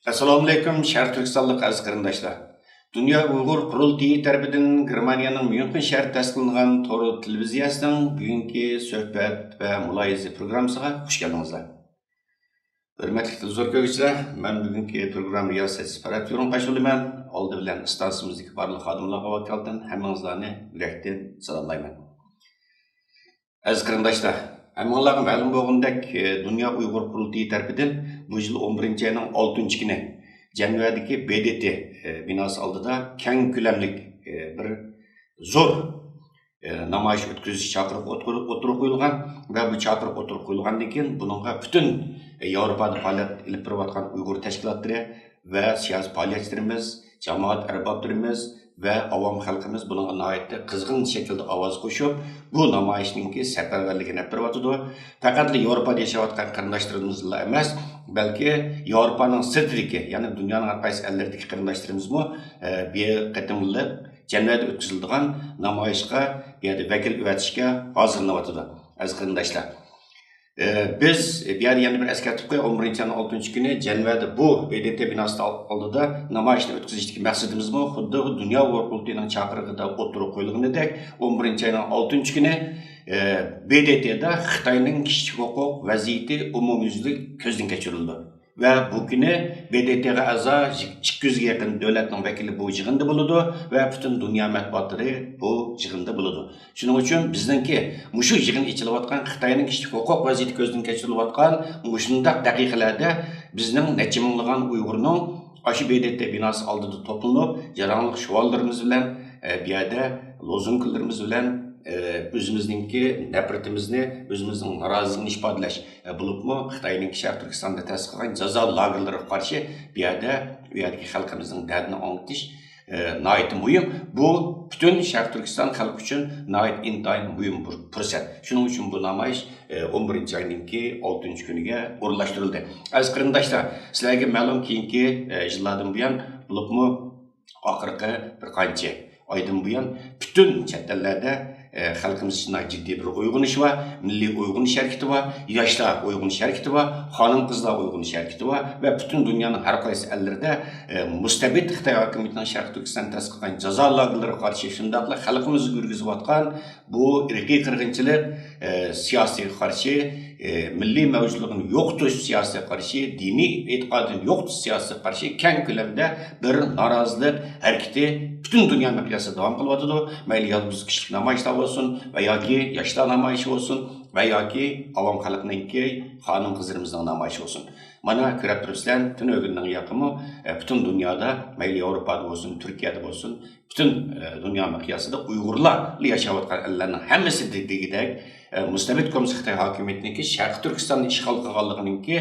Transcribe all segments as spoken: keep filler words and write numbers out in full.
ئەسسالامۇئەلەيكۇم، شەرقىي تۈركىستانلىق ئەزىز قېرىنداشلار. دۇنيا ئۇيغۇر قۇرۇلتىيى تەرىپىدىن گېرمانىيەنىڭ ميۇنخېن شەھىرىدە تەسىس قىلىنغان تور تېلېۋىزىيەسىنىڭ بۈگۈنكى سۆھبەت ۋە مۇلاھىزە پروگراممىسىغا خۇش كەلدىڭىزلەر. ھۆرمەتلىك تېلېۋىزور كۆرگۈچىلەر، مەن بۈگۈنكى پروگرامما رىياسەتچىسى پەرھات يورۇن قارشى ئالىمەن. ئالدى بىلەن ئىستانسىمىزدىكى بارلىق خادىملارغا ۋاكالىتەن ھەممىڭىزلارنى يۈرەكتىن سالاملايمەن. ئەزىز قېرىنداشلار، ھەممىڭلارغا مەلۇم بولغىنىدەك، دۇنيا ئۇيغۇر قۇرۇلتىيى تەرىپىدىن بۇ يىل ئون بىرىنچى ئاينىڭ ئالتىنچى كۈنى جەنۋەدىكى ب د ت بىناسى ئالدىدا كەڭ كۆلەملىك بىر زور نامايىش ئۆتكۈزۈش چاقىرىقى ئوتتۇرىغا قويۇلغان ۋە بۇ چاقىرىق ئوتتۇرىغا قويۇلغاندىن كېيىن بۇنىڭغا پۈتۈن ياۋروپادا پائالىيەت ئېلىپ بېرىۋاتقان ئۇيغۇر تەشكىلاتلىرى ۋە سىياسىي پائالىيەتچىلىرىمىز، جامائەت ئەربابلىرىمىز ۋە ئاۋام خەلقىمىز بۇنىڭغا ناھايىتى قىزغىن شەكىلدە ئاۋاز قوشۇپ، بۇ نامايىشنىڭكى سەپەرۋەرلىكىنى ئېلىپ بېرىۋاتىدۇ. پەقەتلا ياۋروپادا ياشاۋاتقان قېرىنداشلىرىمىزلا ئەمەس، بەلكى ياۋروپانىڭ سىرتىدىكى، يەنى دۇنيانىڭ ھەر قايسى ئەللىرىدىكى قېرىنداشلىرىمىزمۇ، ئە، بۇ قېتىملىق جەنۋەدە ئۆتكۈزۈلىدىغان نامايىشقا بۇ يەردە ۋەكىل ئەۋەتىشكە ھازىرلىنىۋاتىدۇ، ئەزىز قېرىنداشلار. ئە، بىز بۇ يەردە يەنە بىر ئەسكەرتىپ قوياي، ئون بىرىنچى ئاينىڭ ئالتىنچى كۈنى جەنۋەدە بۇ ب د ت بىناسى ئالدىدا نامايىشنى ئۆتكۈزۈشتىكى مەقسىتىمىزمۇ خۇددى بۇ دۇنيا ئۇيغۇر قۇرۇلتىيىنىڭ چاقىرىقىدا ئوتتۇرىغا قويۇلغىنىدەك، ئون بىرىنچى ئاينىڭ ئالتىنچى كۈنى، ئە، ب د ت دا خىتاينىڭ كىشىلىك ھوقۇق ۋەزىيىتى ئومۇميۈزلۈك كۆزدىن كەچۈرۈلىدۇ. ۋە بۇ كۈنى ب د ت غا ئەزا ئىككى يۈزگە يېقىن دۆلەتنىڭ ۋەكىلى بۇ يىغىندا بولىدۇ ۋە پۈتۈن دۇنيا مەتبۇئاتلىرى بۇ يىغىندا بولىدۇ. شۇنىڭ ئۈچۈن بىزنىڭكى مۇشۇ يىغىن ئېچىلىۋاتقان خىتاينىڭ كىشىلىك ھوقۇق ۋەزىيىتى كۆزدىن كەچۈرۈلۈۋاتقان مۇشۇنداق دەقىقىلەردە بىزنىڭ نەچچە مىڭلىغان ئۇيغۇرنىڭ ئاشۇ ب د ت بىناسى ئالدىدا توپلىنىپ، جاراڭلىق شوئارلىرىمىز بىلەن، ئە، بۇ يەردە لوزۇنكىلىرىمىز بىلەن، ئە، ئۆزىمىزنىڭكى نەپرىتىمىزنى، ئۆزىمىزنىڭ نارازىلىقىنى ئىپادىلەش، ئە، بولۇپمۇ خىتاينىڭكى شەرقىي تۈركىستاندا تەسىس قىلغان جازا لاگېرلىرىغا قارشى بۇ يەردە، ئۇ يەردىكى خەلقىمىزنىڭ دەردىنى ئاڭلىتىش، ئە، ناھايىتى مۇھىم. بۇ پۈتۈن شەرقىي تۈركىستان خەلقى ئۈچۈن ناھايىتى ئىنتايىن مۇھىم بىر پۇرسەت. شۇنىڭ ئۈچۈن بۇ نامايىش، ئە، ئون بىرىنچى ئاينىڭكى ئالتىنچى كۈنىگە ئورۇنلاشتۇرۇلدى. ئەزىز قېرىنداشلار، سىلەرگە مەلۇم، كېيىنكى، ئە، يىللاردىن بۇيان، بولۇپمۇ ئاخىرقى بىر قانچە ئايدىن بۇيان پۈتۈن چەت ئەللەردە، ئە، خەلقىمىز ئىچىدە جىددىي بىر ئويغىنىش بار، مىللىي ئويغىنىش ھەرىكىتى بار، ياشلار ئويغىنىش ھەرىكىتى بار، خانىم-قىزلار ئويغىنىش ھەرىكىتى بار ۋە پۈتۈن دۇنيانىڭ ھەر قايسى ئەللىرىدە، ئە، مۇستەبىت خىتاي ھاكىمىيىتىنىڭ شەرقىي تۈركىستان تەسىس قىلغان جازا لاگېرلىرىغا قارشى، شۇنداقلا خەلقىمىزگە يۈرگۈزۈۋاتقان بۇ ئىرقىي قىرغىنچىلىق، ئە، سىياسىتىگە قارشى، ئە، مىللىي مەۋجۇتلۇقىنى يوقىتىش سىياسىتىگە قارشى، دىنىي ئېتىقادىنى يوقىتىش سىياسىتىگە قارشى كەڭ كۆلەمدە بىر نارازىلىق ھەرىكىتى پۈتۈن دۇنيا مىقياسىدا داۋام قىلىۋاتىدۇ. مەيلى يالغۇز كىشىلىك نامايىشلار بولسۇن ۋە ياكى ياشلار نامايىشى بولسۇن ۋە ياكى ئاۋام خەلقنىڭكى، خانىم-قىزلىرىمىزنىڭ نامايىشى بولسۇن. مانا كۆرۈپ تۇرۇپسىلەر، تۈنۈگۈننىڭ ياقىمۇ، ئە، پۈتۈن دۇنيادا، مەيلى ياۋروپادا بولسۇن، تۈركىيەدە بولسۇن، پۈتۈن، ئە، دۇنيا مىقياسىدا ئۇيغۇرلار ياشاۋاتقان ئەللەرنىڭ ھەممىسى دېگۈدەك، ئە، مۇستەبىت كوممۇنىست خىتاي ھاكىمىيىتىنىڭكى شەرقىي تۈركىستاننى ئىشغال قىلغانلىقىنىڭكى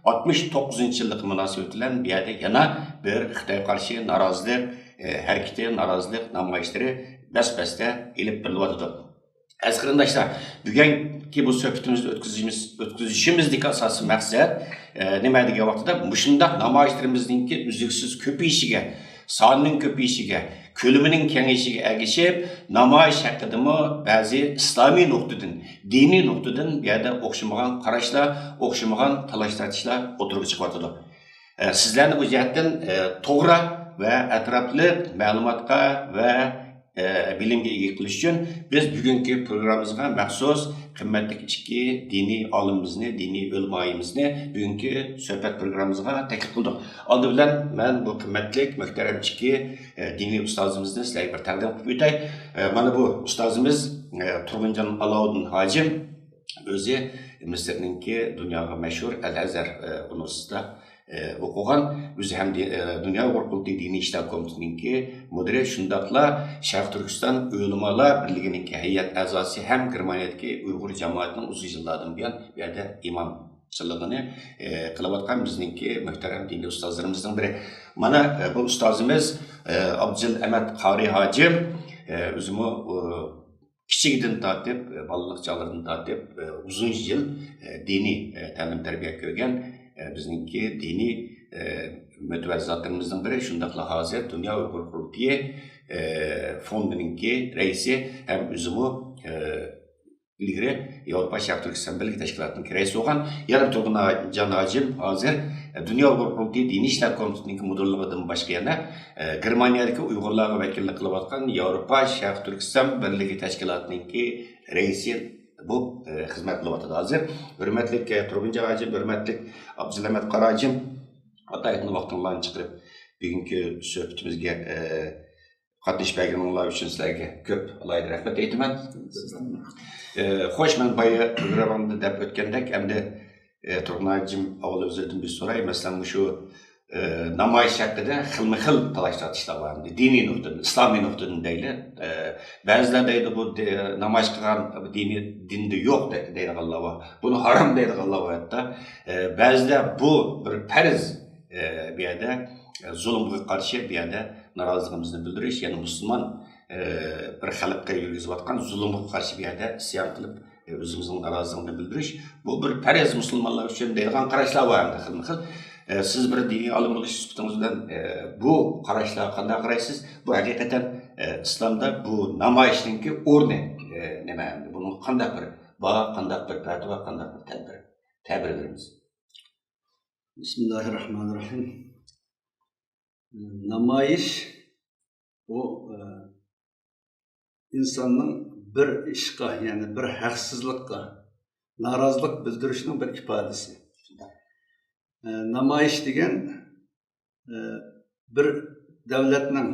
ئاتمىش توققۇزىنچى يىللىقى مۇناسىۋىتى بىلەن بۇ يەردە يەنە بىر خىتايغا قارشى نارازىلىق، ئە، ھەرىكىتى، نارازىلىق نامايىشلىرى بەس-بەستە ئېلىپ بېرىلىۋاتىدۇ. ئەزىز قېرىنداشلار، بۈگۈنكى بۇ سۆھبىتىمىزنى ئۆتكۈزۈشىمىز، ئۆتكۈزۈشىمىزدىكى ئاساسىي مەقسەت، ئە، نېمە دېگەن ۋاقتىدا، مۇشۇنداق نامايىشلىرىمىزنىڭكى ئۈزلۈكسىز كۆپىيىشىگە، سانىنىڭ كۆپىيىشىگە، كۆلىمىنىڭ كېڭىيىشىگە ئەگىشىپ، نامايىش ھەققىدىمۇ بەزى ئىسلامىي نۇقتىدىن، دىنىي نۇقتىدىن بۇ يەردە ئوخشىمىغان قاراشلار، ئوخشىمىغان تالاش-تارتىشلار ئوتتۇرىغا چىقىۋاتىدۇ. ئە، سىزلەرنى بۇ جەھەتتىن، ئە، توغرا ۋە ئەتراپلىق مەلۇماتقا ۋە، ئە، بىلىمگە ئىگە قىلىش ئۈچۈن بىز بۈگۈنكى پروگراممىمىزغا مەخسۇس قىممەتلىك ئىككى دىنىي ئالىمىمىزنى، دىنىي ئۆلىمايىمىزنى بۈگۈنكى سۆھبەت پروگراممىمىزغا تەكلىپ قىلدۇق. ئالدى بىلەن مەن بۇ قىممەتلىك، مۆھتەرەم ئىككى، ئە، دىنىي ئۇستازىمىزنى سىلەرگە بىر تەقدىم قىلىپ ئۆتەي. ئە، مانا بۇ ئۇستازىمىز، ئە، تۇرغۇنجان ئالاۋۇددىن ھاجىم. ئۆزى مىسىرنىڭكى دۇنياغا مەشھۇر ئەل ئەزھەر، ئە، ئۇنىۋېرسىتېتىدا، ئە، ئوقۇغان. ئۆزى ھەم دى-، ئە، دۇنيا ئۇيغۇر قۇرۇلتىيى دىنىي ئىشلار كومىتېتىنىڭكى مۇدىرى، شۇنداقلا شەرقىي تۈركىستان ئۆلىمالار بىرلىكىنىڭكى ھەيئەت ئەزاسى ھەم گېرمانىيەدىكى ئۇيغۇر جامائىتىنىڭ ئۇزۇن يىللاردىن بۇيان بۇ يەردە ئىمامچىلىقىنى، ئە، قىلىۋاتقان بىزنىڭكى مۆھتەرەم دىنىي ئۇستازلىرىمىزنىڭ بىرى. مانا، ئە، بۇ ئۇستازىمىز، ئە، ئابدۇجېلىل ئەمەت قارى ھاجىم، ئە، ئۆزىمۇ، ئۇ، كىچىكىدىن تارتىپ، بالىلىق چاغلىرىدىن تارتىپ، ئۇزۇن يىل دىنىي تەلىم-تەربىيە كۆرگەن، بىزنىڭكى دىنىي مۆتىۋەر زاتلىرىمىزنىڭ بىرى، شۇنداقلا ھازىر دۇنيا ئۇيغۇر قۇرۇلتىيى فوندىنىڭكى رەئىسى ھەم ئۆزىمۇ ئىلگىرى ياۋروپا شەرقىي تۈركىستان بىرلىكى تەشكىلاتىنىڭكى رەئىسى بولغان. يەنە بىر تۇرغۇنجان ھاجىم ھازىر دۇنيا ئۇيغۇر قۇرۇلتىيى دىنىي ئىشلار كومىتېتىنىڭكى مۇدىرلىقىدىن باشقا يەنە، ئە، گېرمانىيەدىكى ئۇيغۇرلارغا ۋەكىللىك قىلىۋاتقان ياۋروپا شەرقىي تۈركىستان بىرلىكى تەشكىلاتىنىڭكى رەئىسى بولۇپ، ئە، خىزمەت قىلىۋاتىدۇ ھازىر. ھۆرمەتلىك، ئە، تۇرغۇنجان ھاجىم، ھۆرمەتلىك ئابدۇسالامەت قاراجىم، ئاتايىتىن ۋاقتىڭلارنى چىقىرىپ، بۈگۈنكى سۆھبىتىمىزگە، ئە، قاتنىشىپ بەرگىنىڭلار ئۈچۈن سىلەرگە كۆپ ئالاھىدە رەھمەت ئېيتىمەن. ئە، خوش، مەن بايا پروگراممامدا دەپ ئۆتكەندەك، ئەمدى، ئە، تۇرغۇن ھاجىم، ئاۋۋال ئۆزىدىن بىر سوراي. مەسىلەن، مۇشۇ، ئە، نامايىش ھەققىدە خىلمۇ خىل تالاش تارتىشلار بار. ئەمدى دىنىي نۇقتىدىن، ئىسلامىي نۇقتىدىن دەيلى. ئە، بەزىلەر دەيدۇ، بۇ دى-، نامايىش قىلغان دىنىي، دىندا يوق دەي-، دەيدىغانلار بار. بۇنى ھارام دەيدىغانلار بار ھەتتا. ئە، بەزىلەر بۇ بىر پەرز، ئە، بۇ يەردە، ئە، زۇلۇمغا قارشى بۇ يەردە نارازىلىقىمىزنى بىلدۈرۈش، يەنى مۇسۇلمان، ئە، بىر خەلققە يۈرگۈزۈۋاتقان زۇلۇمغا قارشى بۇ يەردە ئىسيان قىلىپ، ئۆزىمىزنىڭ نارازىلىقىنى بىلدۈرۈش، بۇ بىر پەرز مۇسۇلمانلار ئۈچۈن دەيدىغان قاراشلار بار ئەمدى خىلمۇ خىل. ئە، سىز بىر دىنىي ئالىم بولۇش سۈپىتىڭىز بىلەن، ئە، بۇ قاراشلارغا قانداق قارايسىز؟ بۇ ھەقىقەتەن، ئە، ئىسلامدا بۇ نامايىشنىڭكى ئورنى، ئە، نېمە ئەمدى؟ بۇنىڭغا قانداق بىر باھا، قانداق بىر پەتىۋا، قانداق بىر تەدبىر، تەبىر بېرىمىز؟ بىسمىللاھىررەھمانىررەھىم. نامايىش بۇ، ئە، ئىنساننىڭ بىر ئىشقا، يەنى بىر ھەقسىزلىققا نارازىلىق بىلدۈرۈشنىڭ بىر ئىپادىسى. ئە، نامايىش دېگەن، ئە، بىر دۆلەتنىڭ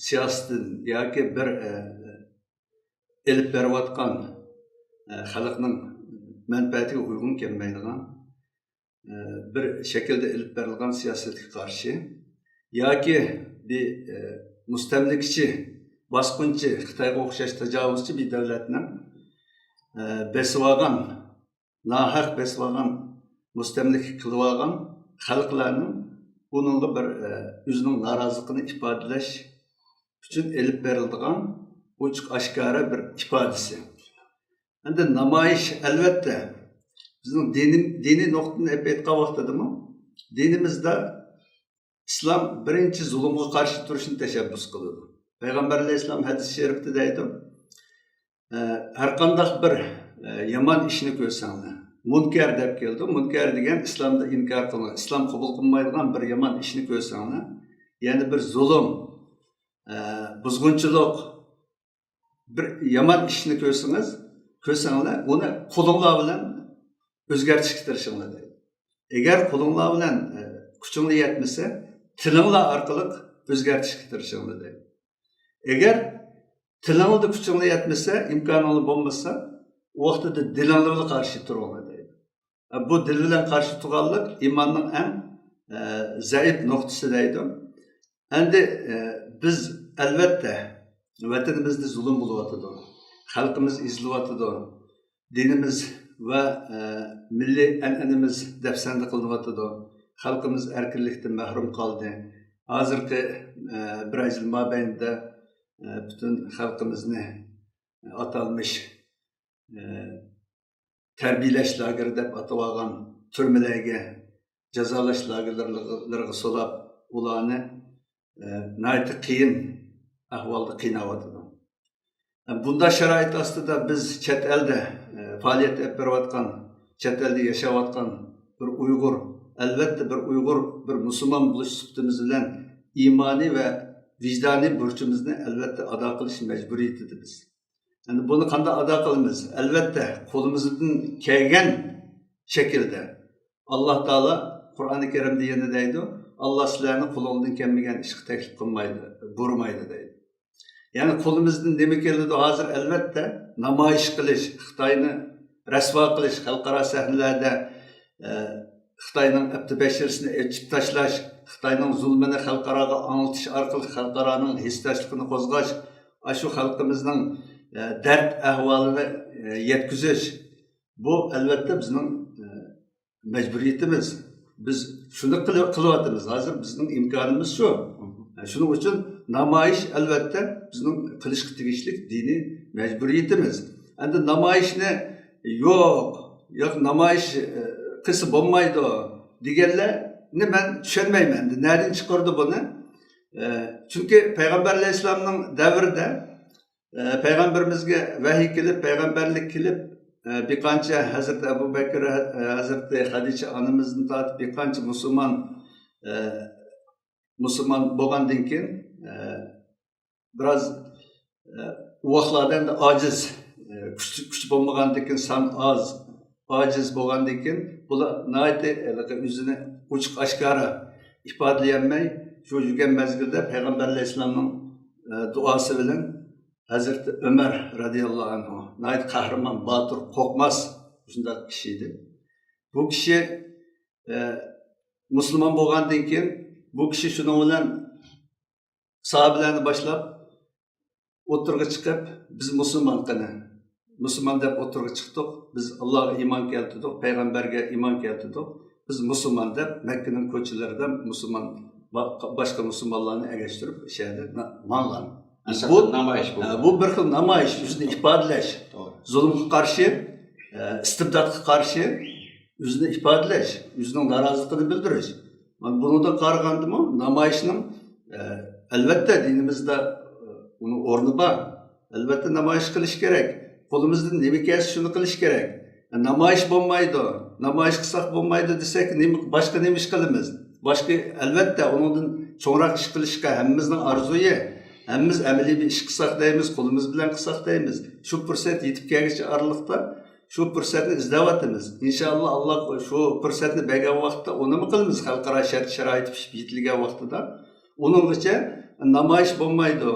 سىياسىتىدىن ياكى بىر، ئە، ئېلىپ بېرىۋاتقان، ئە، خەلقنىڭ مەنپەئەتىگە ئۇيغۇن كەلمەيدىغان، ئە، بىر شەكىلدە ئېلىپ بېرىلغان سىياسەتكە قارشى ياكى بىر، ئە، مۇستەملىكىچى، باسقۇنچى، خىتايغا ئوخشاش تاجاۋۇزچى بىر دۆلەتنىڭ، ئە، بېسىۋالغان، ناھەق بېسىۋالغان، مۇستەملىكە قىلىۋالغان خەلقلەرنىڭ ئۇنىڭغا بىر، ئە، ئۆزىنىڭ نارازىلىقىنى ئىپادىلەش ئۈچۈن ئېلىپ بېرىلىدىغان ئوچۇق ئاشكارا بىر ئىپادىسى. ئەمدى نامايىش، ئەلۋەتتە، بىزنىڭ دىنىي، دىنىي نۇقتىدىن ئېلىپ ئېيتقان ۋاقتىدىمۇ دىنىمىزدا ئىسلام بىرىنچى زۇلۇمغا قارشى تۇرۇشنى تەشەببۇس قىلىدۇ. پەيغەمبەر ئەلەيھىسسالام ھەدىس شەرىپتە دەيدۇ، ئە، ھەر قانداق بىر، ئە، يامان ئىشنى كۆرسەڭلار، مۇنكەر دەپ كېلىدۇ. مۇنكەر دېگەن ئىسلامدا ئىنكار قىلىنغان، ئىسلام قوبۇل قىلمايدىغان بىر يامان ئىشنى كۆرسەڭلار، يەنى بىر زۇلۇم، ئە، بۇزغۇنچىلىق، بىر يامان ئىشنى كۆرسىڭىز، كۆرسەڭلار، ئۇنى قولۇڭلار بىلەن ئۆزگەرتىشكە تىرىشىڭلار دەيدۇ. ئەگەر قولۇڭلار بىلەن، ئە، كۈچۈڭلار يەتمىسە، تىلىڭلار ئارقىلىق ئۆزگەرتىشكە تىرىشىڭلار دەيدۇ. ئەگەر تىلىڭلاردا كۈچۈڭلار يەتمىسە، ئىمكانىڭلار بولمىسا، ئۇ ۋاقتىدا دىلىڭلار بىلەن قارشى تۇرۇڭلار دەيدۇ. بۇ دىل بىلەن قارشى تۇرغانلىق ئىماننىڭ ئەڭ، ئە، زەئىپ نۇقتىسى دەيدۇ. ئەمدى، ئە، بىز ئەلۋەتتە ۋەتىنىمىزدە زۇلۇم بولۇۋاتىدۇ. خەلقىمىز ئېزىلىۋاتىدۇ. دىنىمىز ۋە، ئە، مىللىي ئەنئەنىمىز دەپسەندە قىلىنىۋاتىدۇ. خەلقىمىز ئەركىنلىكتىن مەھرۇم قالدى. ھازىرقى، ئە، بىر ئاي يىل مابەينىدە، ئە، پۈتۈن خەلقىمىزنى ئاتالمىش، ئە، تەربىيەلەش لاگېرى دەپ ئاتىۋالغان تۈرمىلەرگە، جازالاش لاگېرلىرىغا سولاپ، ئۇلارنى، ئە، ناھايىتى قىيىن ئەھۋالدا قىيناۋاتىدۇ. ئە، بۇنداق شارائىت ئاستىدا بىز چەت ئەلدە، ئە، پائالىيەت ئېلىپ بېرىۋاتقان، چەت ئەلدە ياشاۋاتقان بىر ئۇيغۇر، ئەلۋەتتە بىر ئۇيغۇر، بىر مۇسۇلمان بولۇش سۈپىتىمىز بىلەن ئىمانىي ۋە ۋىجدانىي بۇرچىمىزنى ئەلۋەتتە ئادا قىلىش مەجبۇرىيىتىدە بىز. ئەمدى بۇنى قانداق ئادا قىلىمىز؟ ئەلۋەتتە، قولىمىزدىن كەلگەن شەكىلدە. ئاللا تائالا قۇرئانى كەرىمدە يەنە دەيدۇ، «ئاللا سىلەرنى قولۇڭدىن كەلمىگەن ئىشقا تەكلىپ قىلمايدۇ، بۇيرۇمايدۇ» دەيدۇ. يەنى قولىمىزدىن نېمە كېلىدۇ؟ ھازىر ئەلۋەتتە نامايىش قىلىش، خىتاينى رەسۋا قىلىش، خەلقئارا سەھنىلەردە، ئە، خىتاينىڭ ئەپتى بەشىرىسىنى ئېچىپ تاشلاش، خىتاينىڭ زۇلمىنى خەلقئاراغا ئاڭلىتىش ئارقىلىق خەلقئارانىڭ ھېسداشلىقىنى قوزغاش، ئاشۇ خەلقىمىزنىڭ، ئە، دەرد ئەھۋالىنى، ئە، يەتكۈزۈش، بۇ ئەلۋەتتە بىزنىڭ، ئە، مەجبۇرىيىتىمىز. بىز شۇنى قىلىۋ-، قىلىۋاتىمىز. ھازىر بىزنىڭ ئىمكانىمىز شۇ. شۇنىڭ ئۈچۈن نامايىش ئەلۋەتتە بىزنىڭ قىلىشقا تېگىشلىك دىنىي مەجبۇرىيىتىمىز. ئەمدى نامايىشنى يوق، ياق نامايىش، ئە، قىلسا بولمايدۇ دېگەنلەرنى مەن چۈشەنمەيمەن. ئەمدى نەدىن چىقىرىدۇ بۇنى؟ ئە، چۈنكى پەيغەمبەر ئەلەيھىسسالامنىڭ دەۋرىدە، ئە، پەيغەمبىرىمىزگە ۋەھىي كېلىپ، پەيغەمبەرلىك كېلىپ، ئە، بىر قانچە ھەزرىتى ئەبۇ بەكرى، ئە، ھەزرىتى خەدىچە ئانىمىزدىن تارتىپ بىر قانچە مۇسۇلمان ئە، مۇسۇلمان بولغاندىن كېيىن، ئە، بىراز، ئە، ئۇ ۋاقىتلاردا ئەمدى ئاجىز، ئە، كۈچ، كۈچ بولمىغاندىن كېيىن، سان ئاز، ئاجىز بولغاندىن كېيىن، بۇلار ناھايىتى ھېلىقى ئۆزىنى ئوچۇق ئاشكارا ئىپادىلىيەلمەي، شۇ يۈرگەن مەزگىلدە پەيغەمبەر ئەلەيھىسسالامنىڭ، ئە، دۇئاسى بىلەن ھەزرىتى ئۆمەر رەزىياللاھۇ ئەنھۇ ناھايىتى قەھرىمان، باتۇر، قورقماس شۇنداق كىشى ئىدى. بۇ كىشى، ئە، مۇسۇلمان بولغاندىن كېيىن، بۇ كىشى شۇنىڭ بىلەن ساھابىلەرنى باشلاپ ئوتتۇرىغا چىقىپ، «بىز مۇسۇلمان قېنى، مۇسۇلمان دەپ ئوتتۇرىغا چىقتۇق، بىز ئاللاغا ئىمان كەلتۈردۇق، پەيغەمبەرگە ئىمان كەلتۈردۇق، بىز مۇسۇلمان» دەپ، مەككىنىڭ كوچىلىرىدا مۇسۇلمان، با-، باشقا مۇسۇلمانلارنى ئەگەشتۈرۈپ، شەھەردە نا-، ماڭغان. بۇ، نامايىش بۇ. ھە، بۇ بىر خىل نامايىش، ئۆزىنى ئىپادىلەش. توغرا. زۇلۇمغا قارشى، ئە، ئىستىبداتقا قارشى ئۆزىنى ئىپادىلەش، ئۆزىنىڭ نارازىلىقىنى بىلدۈرۈش. مانا بۇنىڭدىن قارىغاندىمۇ نامايىشنىڭ، ئە، ئەلۋەتتە، دىنىمىزدا، ئە، ئۇنىڭ ئورنى بار. ئەلۋەتتە، نامايىش قىلىش كېرەك. قولىمىزدىن نېمە كەلسە، شۇنى قىلىش كېرەك. نامايىش بولمايدۇ، نامايىش قىلساق بولمايدۇ دېسەك، نېمە، باشقا نېمە ئىش قىلىمىز؟ باشقا، ئەلۋەتتە، ئۇنىڭدىن چوڭراق ئىش قىلىشقا ھەممىمىزنىڭ ئارزۇيى، ھەممىمىز ئەمەلىي بىر ئىش قىلساق دەيمىز، قولىمىز بىلەن قىلساق دەيمىز. شۇ پۇرسەت يېتىپ كەلگۈچە ئارىلىقتا شۇ پۇرسەتنى ئىزدەۋاتىمىز. ئىنشائاللا، ئاللا شۇ پۇرسەتنى بەرگەن ۋاقىتتا ئۇنىمۇ قىلىمىز، خەلقئارا شەرت-شارائىت پىشىپ يېتىلگەن ۋاقتىدا. ئۇنىڭغىچە نامايىش بولمايدۇ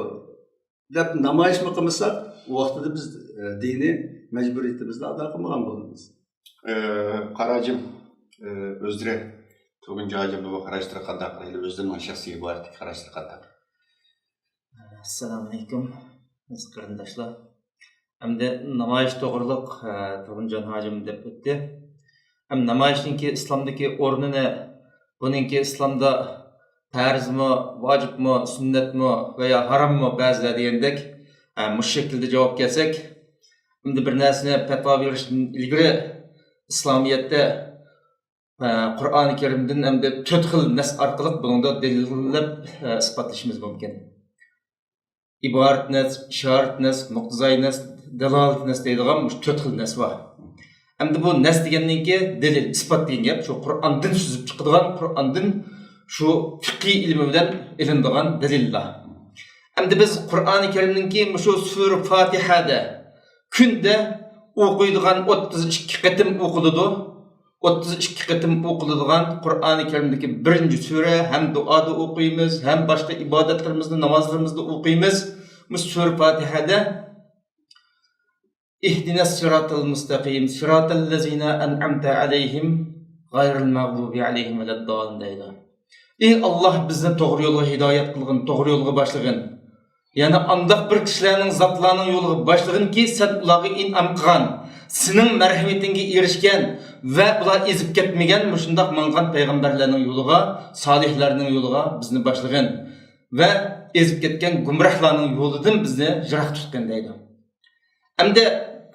دەپ نامايىشمۇ قىلمىساق، ئۇ ۋاقتىدا بىز، ئە، دىنىي مەجبۇرىيىتىمىزنى ئادا قىلمىغان بولىمىز. ئە، قارا ھاجىم، ئە، ئۆزلىرى، تۇرغۇن ھاجىم بۇ قاراشلىرى قانداق؟ ئۆزلىرىنىڭ شەخسىي ئىبادەتتىكى قاراشلىرى قانداق؟ ئەسسالامۇ ئەلەيكۇم، ئەزىز قېرىنداشلار. ئەمدى نامايىش توغرىلىق، ئە، تۇرغۇنجان ھاجىم دەپ ئۆتتى. ئەمدى نامايىشنىڭكى ئىسلامدىكى ئورنىنى، بۇنىڭكى ئىسلامدا پەرزمۇ، ۋاجىپمۇ، سۈننەتمۇ ۋەيا ھاراممۇ بەزىلەر دېگەندەك، ئە، مۇشۇ شەكىلدە جاۋاب كەلسەك، ئەمدى بىر نەرسىنى پەتىۋا بېرىشتىن ئىلگىرى ئىسلامىيەتتە، ئە، قۇرئانى كەرىمدىن ئەمدى تۆت خىل نەس ئارقىلىق بۇنىڭدا دەلىللەپ، ئە، ئىسپاتلىشىمىز مۇمكىن. ئىبارەت نەس، ئىشارەت نەس، مۇقتىزاي نەس، دالالەت نەس دەيدىغان مۇشۇ تۆت خىل نەس بار. ئەمدى بۇ نەس دېگەننىڭكى دەلىل، ئىسپات دېگەن گەپ، شۇ قۇرئاندىن سۈزۈپ چىقىدىغان، قۇرئاندىن شۇ فىقھىي ئىلمى بىلەن ئېلىنىدىغان دەلىللەر. ئەمدى بىز قۇرئانى كەرىمنىڭكى مۇشۇ سۈرە فاتىھەدە كۈندە ئوقۇيدىغان ئوتتۇز ئىككى قېتىم ئوقۇلىدۇ. ئوتتۇز ئىككى قېتىم ئوقۇلىدىغان قۇرئانى كەرىمدىكى بىرىنچى سۈرە ھەم دۇئادا ئوقۇيمىز، ھەم باشقا ئىبادەتلىرىمىزدە، نامازلىرىمىزدا ئوقۇيمىز. بۇ سۈرە فاتىھەدە «ئىھدىنەس سىراتەل مۇستەقىم، سىراتەللەزىنە ئەنئەمتە ئەلەيھىم، غەيرىل مەغدۇبى ئەلەيھىم ۋەلەددالىن» دەيدۇ. ئى ئاللاھ، بىزنى توغرا يولغا ھىدايەت قىلغىن، توغرا يولغا باشلىغىن. يەنى ئانداق بىر كىشىلەرنىڭ، زاتلارنىڭ يولىغا باشلىغىنكى، سەن ئۇلارغا ئىنئام قىلغان، سېنىڭ مەرھىمىتىڭگە ئېرىشكەن ۋە ئۇلار ئېزىپ كەتمىگەن مۇشۇنداق ماڭغان پەيغەمبەرلەرنىڭ يولىغا، سالىھلارنىڭ يولىغا بىزنى باشلىغىن ۋە ئېزىپ كەتكەن گۇمراھلارنىڭ يولىدىن بىزنى يىراق تۇتقىن دەيدۇ. ئەمدى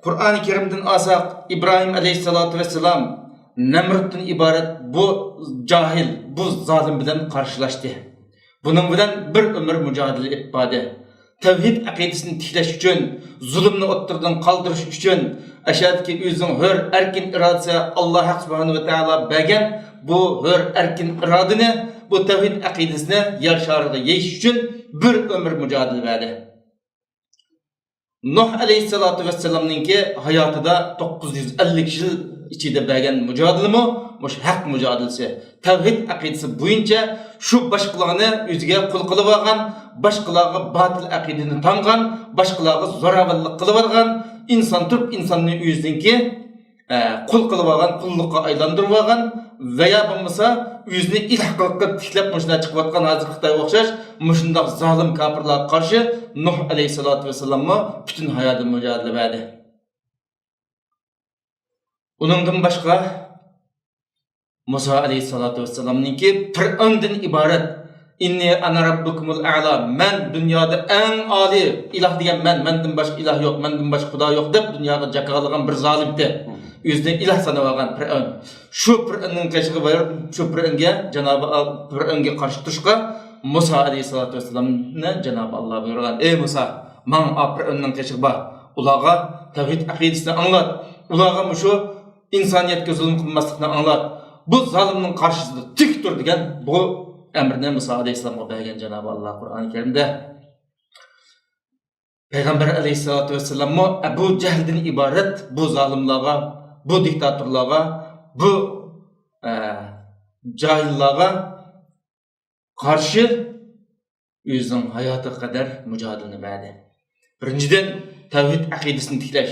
قۇرئانى كەرىمدىن ئالساق، ئىبراھىم ئەلەيھىسسالاتۇ ۋەسسالام نەمرۇتتىن ئىبارەت بۇ جاھىل، بۇ زالىم بىلەن قارشىلاشتى. بۇنىڭ بىلەن بىر ئۆمۈر مۇجادىلە ئېلىپ باردى. تەۋھىد ئەقىدىسىنى تىكلەش ئۈچۈن، زۇلۇمنى ئوتتۇرىدىن قالدۇرۇش ئۈچۈن، ئەشەدىكى ئۆزىنىڭ ھۆر ئەركىن ئىرادىسى، ئاللاھ ھەق سۇبھانەھۇ ۋە تائالا بەرگەن بۇ ھۆر ئەركىن ئىرادىنى، بۇ تەۋھىد ئەقىدىسىنى يەر شارىغا يېيىش ئۈچۈن بىر ئۆمۈر مۇجادىلە بەردى. نۇھ ئەلەيھىسسالاتۇ ۋەسسالامنىڭكى ھاياتىدا توققۇز يۈز ئەللىك يىل ئىچىدە بەرگەن مۇجادىلىمۇ مۇشۇ ھەق مۇجادىلىسى، تەۋھىد ئەقىدىسى بويىچە شۇ باشقىلارنى ئۆزىگە قۇل قىلىۋالغان، باشقىلارغا باتىل ئەقىدىنى تاڭغان، باشقىلارغا زوراۋانلىق قىلىۋالغان، ئىنسان تۇرۇپ ئىنساننى ئۆزىنىڭكى ئە، قۇل قىلىۋالغان، قۇللۇققا ئايلاندۇرۇۋالغان ۋەيا بولمىسا ئۆزىنى ئىلاھ قىلىپ تىكلەپ مۇشۇنداق چىقىۋاتقان ھازىرقى خىتايغا ئوخشاش مۇشۇنداق زالىم كاپىرلارغا قارشى نۇھ ئەلەيھىسسالاتۇ ۋەسسالاممۇ پۈتۈن ھاياتىدا مۇجادىلە بەردى. ئۇنىڭدىن باشقا مۇسا ئەلەيھىسسالاتۇ ۋەسسالامنىڭكى پىرئەۋندىن ئىبارەت، «ئىننى ئەنە رەببۇكۇمۇل ئەئلا»، «مەن دۇنيادا ئەڭ ئالىي ئىلاھ دېگەن مەن، مەندىن باشقا ئىلاھ يوق، مەندىن باشقا خۇدا يوق» دەپ دۇنياغا جاكارلىغان بىر زالىمتى. ئۆزىنى ئىلاھ سانىۋالغان پىرئەۋن. شۇ پىرئەۋننىڭ قېشىغا بېرىپ، شۇ پىرئەۋنگە، جانابى ئال-، پىرئەۋنگە قارشى تۇرۇشقا مۇسا ئەلەيھىسسالاتۇ ۋەسسالامنى جانابى ئاللا بۇيرۇغان، «ئەي مۇسا، ماڭ ئا پىرئەۋننىڭ قېشىغا بار، ئۇلارغا تەۋھىد ئەقىدىسىنى ئاڭلات، ئۇلارغا مۇشۇ ئىنسانىيەتكە زۇلۇم قىلماسلىقنى ئاڭلات. بۇ زالىمنىڭ قارشىسىدا تىك تۇر دېگەن بۇ ئەمرنى مۇسا ئەلەيھىسسالامغا بەرگەن جانابى ئاللا قۇرئانى كەرىمدە. پەيغەمبەر ئەلەيھىسسالاتۇ ۋەسسالاممۇ ئەبۇ جەھلدىن ئىبارەت بۇ زالىملارغا، بۇ دىكتاتورلارغا، بۇ، ئە، جاھىللارغا قارشى ئۆزىنىڭ ھاياتىغا قەدەر مۇجادىلىنى بەردى. بىرىنچىدىن، تەۋھىد ئەقىدىسىنى تىكلەش.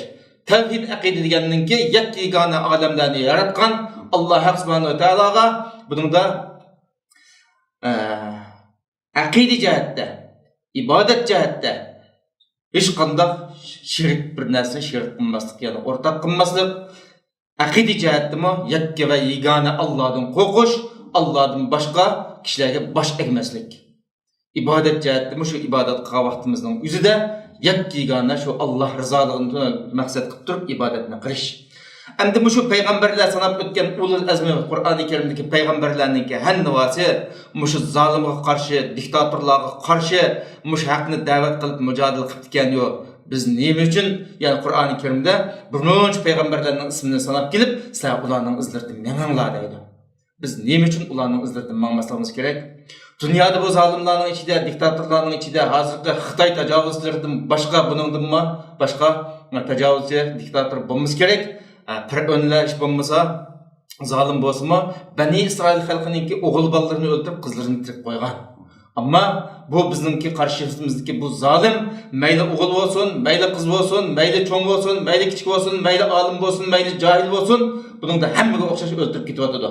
تەۋھىد ئەقىدە دېگەننىڭكى يەككە يېگانە ئالەملەرنى ياراتقان ئاللا ھەق سۇبھانەھۇ ۋە تائالاغا بۇنىڭدا، ئە، ئەقىدە جەھەتتە، ئىبادەت جەھەتتە ھېچقانداق شېرىك، بىر نەرسىنى شېرىك قىلماسلىق، يەنى ئورتاق قىلماسلىق. ئەقىدە جەھەتتىمۇ يەككە ۋە يېگانە ئاللادىن قورقۇش، ئاللادىن باشقا كىشىلەرگە باش ئەگمەسلىك. ئىبادەت جەھەتتىمۇ شۇ ئىبادەت قىلغان ۋاقتىمىزنىڭ ئۆزىدە يەككە يېگانە شۇ ئاللا رىزالىقىنى مەقسەت قىلىپ تۇرۇپ ئىبادەتنى قىلىش. ئەمدى مۇشۇ پەيغەمبەرلەر ساناپ ئۆتكەن ئۇلۇل ئەزمى قۇرئانى كەرىمدىكى پەيغەمبەرلەرنىڭكى ھەننىۋاسى مۇشۇ زالىمغا قارشى، دىكتاتورلارغا قارشى مۇشۇ ھەقنى دەۋەت قىلىپ مۇجادىلە قىپتىكەنيۇ. بىز نېمە ئۈچۈن، يەنى قۇرئانى كەرىمدە بىر نەچچە پەيغەمبەرلەرنىڭ ئىسمىنى ساناپ كېلىپ، سىلەر ئۇلارنىڭ ئىزلىرىدىن مېڭىڭلار دەيدۇ. بىز نېمە ئۈچۈن ئۇلارنىڭ ئىزلىرىدىن ماڭماسلىقىمىز كېرەك؟ دۇنيادا بۇ زالىملارنىڭ ئىچىدە، دىكتاتورلارنىڭ ئىچىدە ھازىرقى خىتاي تاجاۋۇزچىلىرىدىن باشقا، بۇنىڭدىنمۇ باشقا تاجاۋۇزچى، دىكتاتور بولمىسا كېرەك. ئە، پىرئۆنلەر ئىش بولمىسا، زالىم بولسىمۇ، بەنى ئىسرائىل خەلقىنىڭكى ئوغۇل بالىلىرىنى ئۆلتۈرۈپ، قىزلىرىنى تىرىك قويغان. ئەمما بۇ بىزنىڭكى قارشىمىزدىكى بۇ زالىم، مەيلى ئوغۇل بولسۇن، مەيلى قىز بولسۇن، مەيلى چوڭ بولسۇن، مەيلى كىچىك بولسۇن، مەيلى ئالىم بولسۇن، مەيلى جاھىل بولسۇن، بۇنىڭدا ھەممىگە ئوخشاش ئۆلتۈرۈپ كېتىۋاتىدۇ.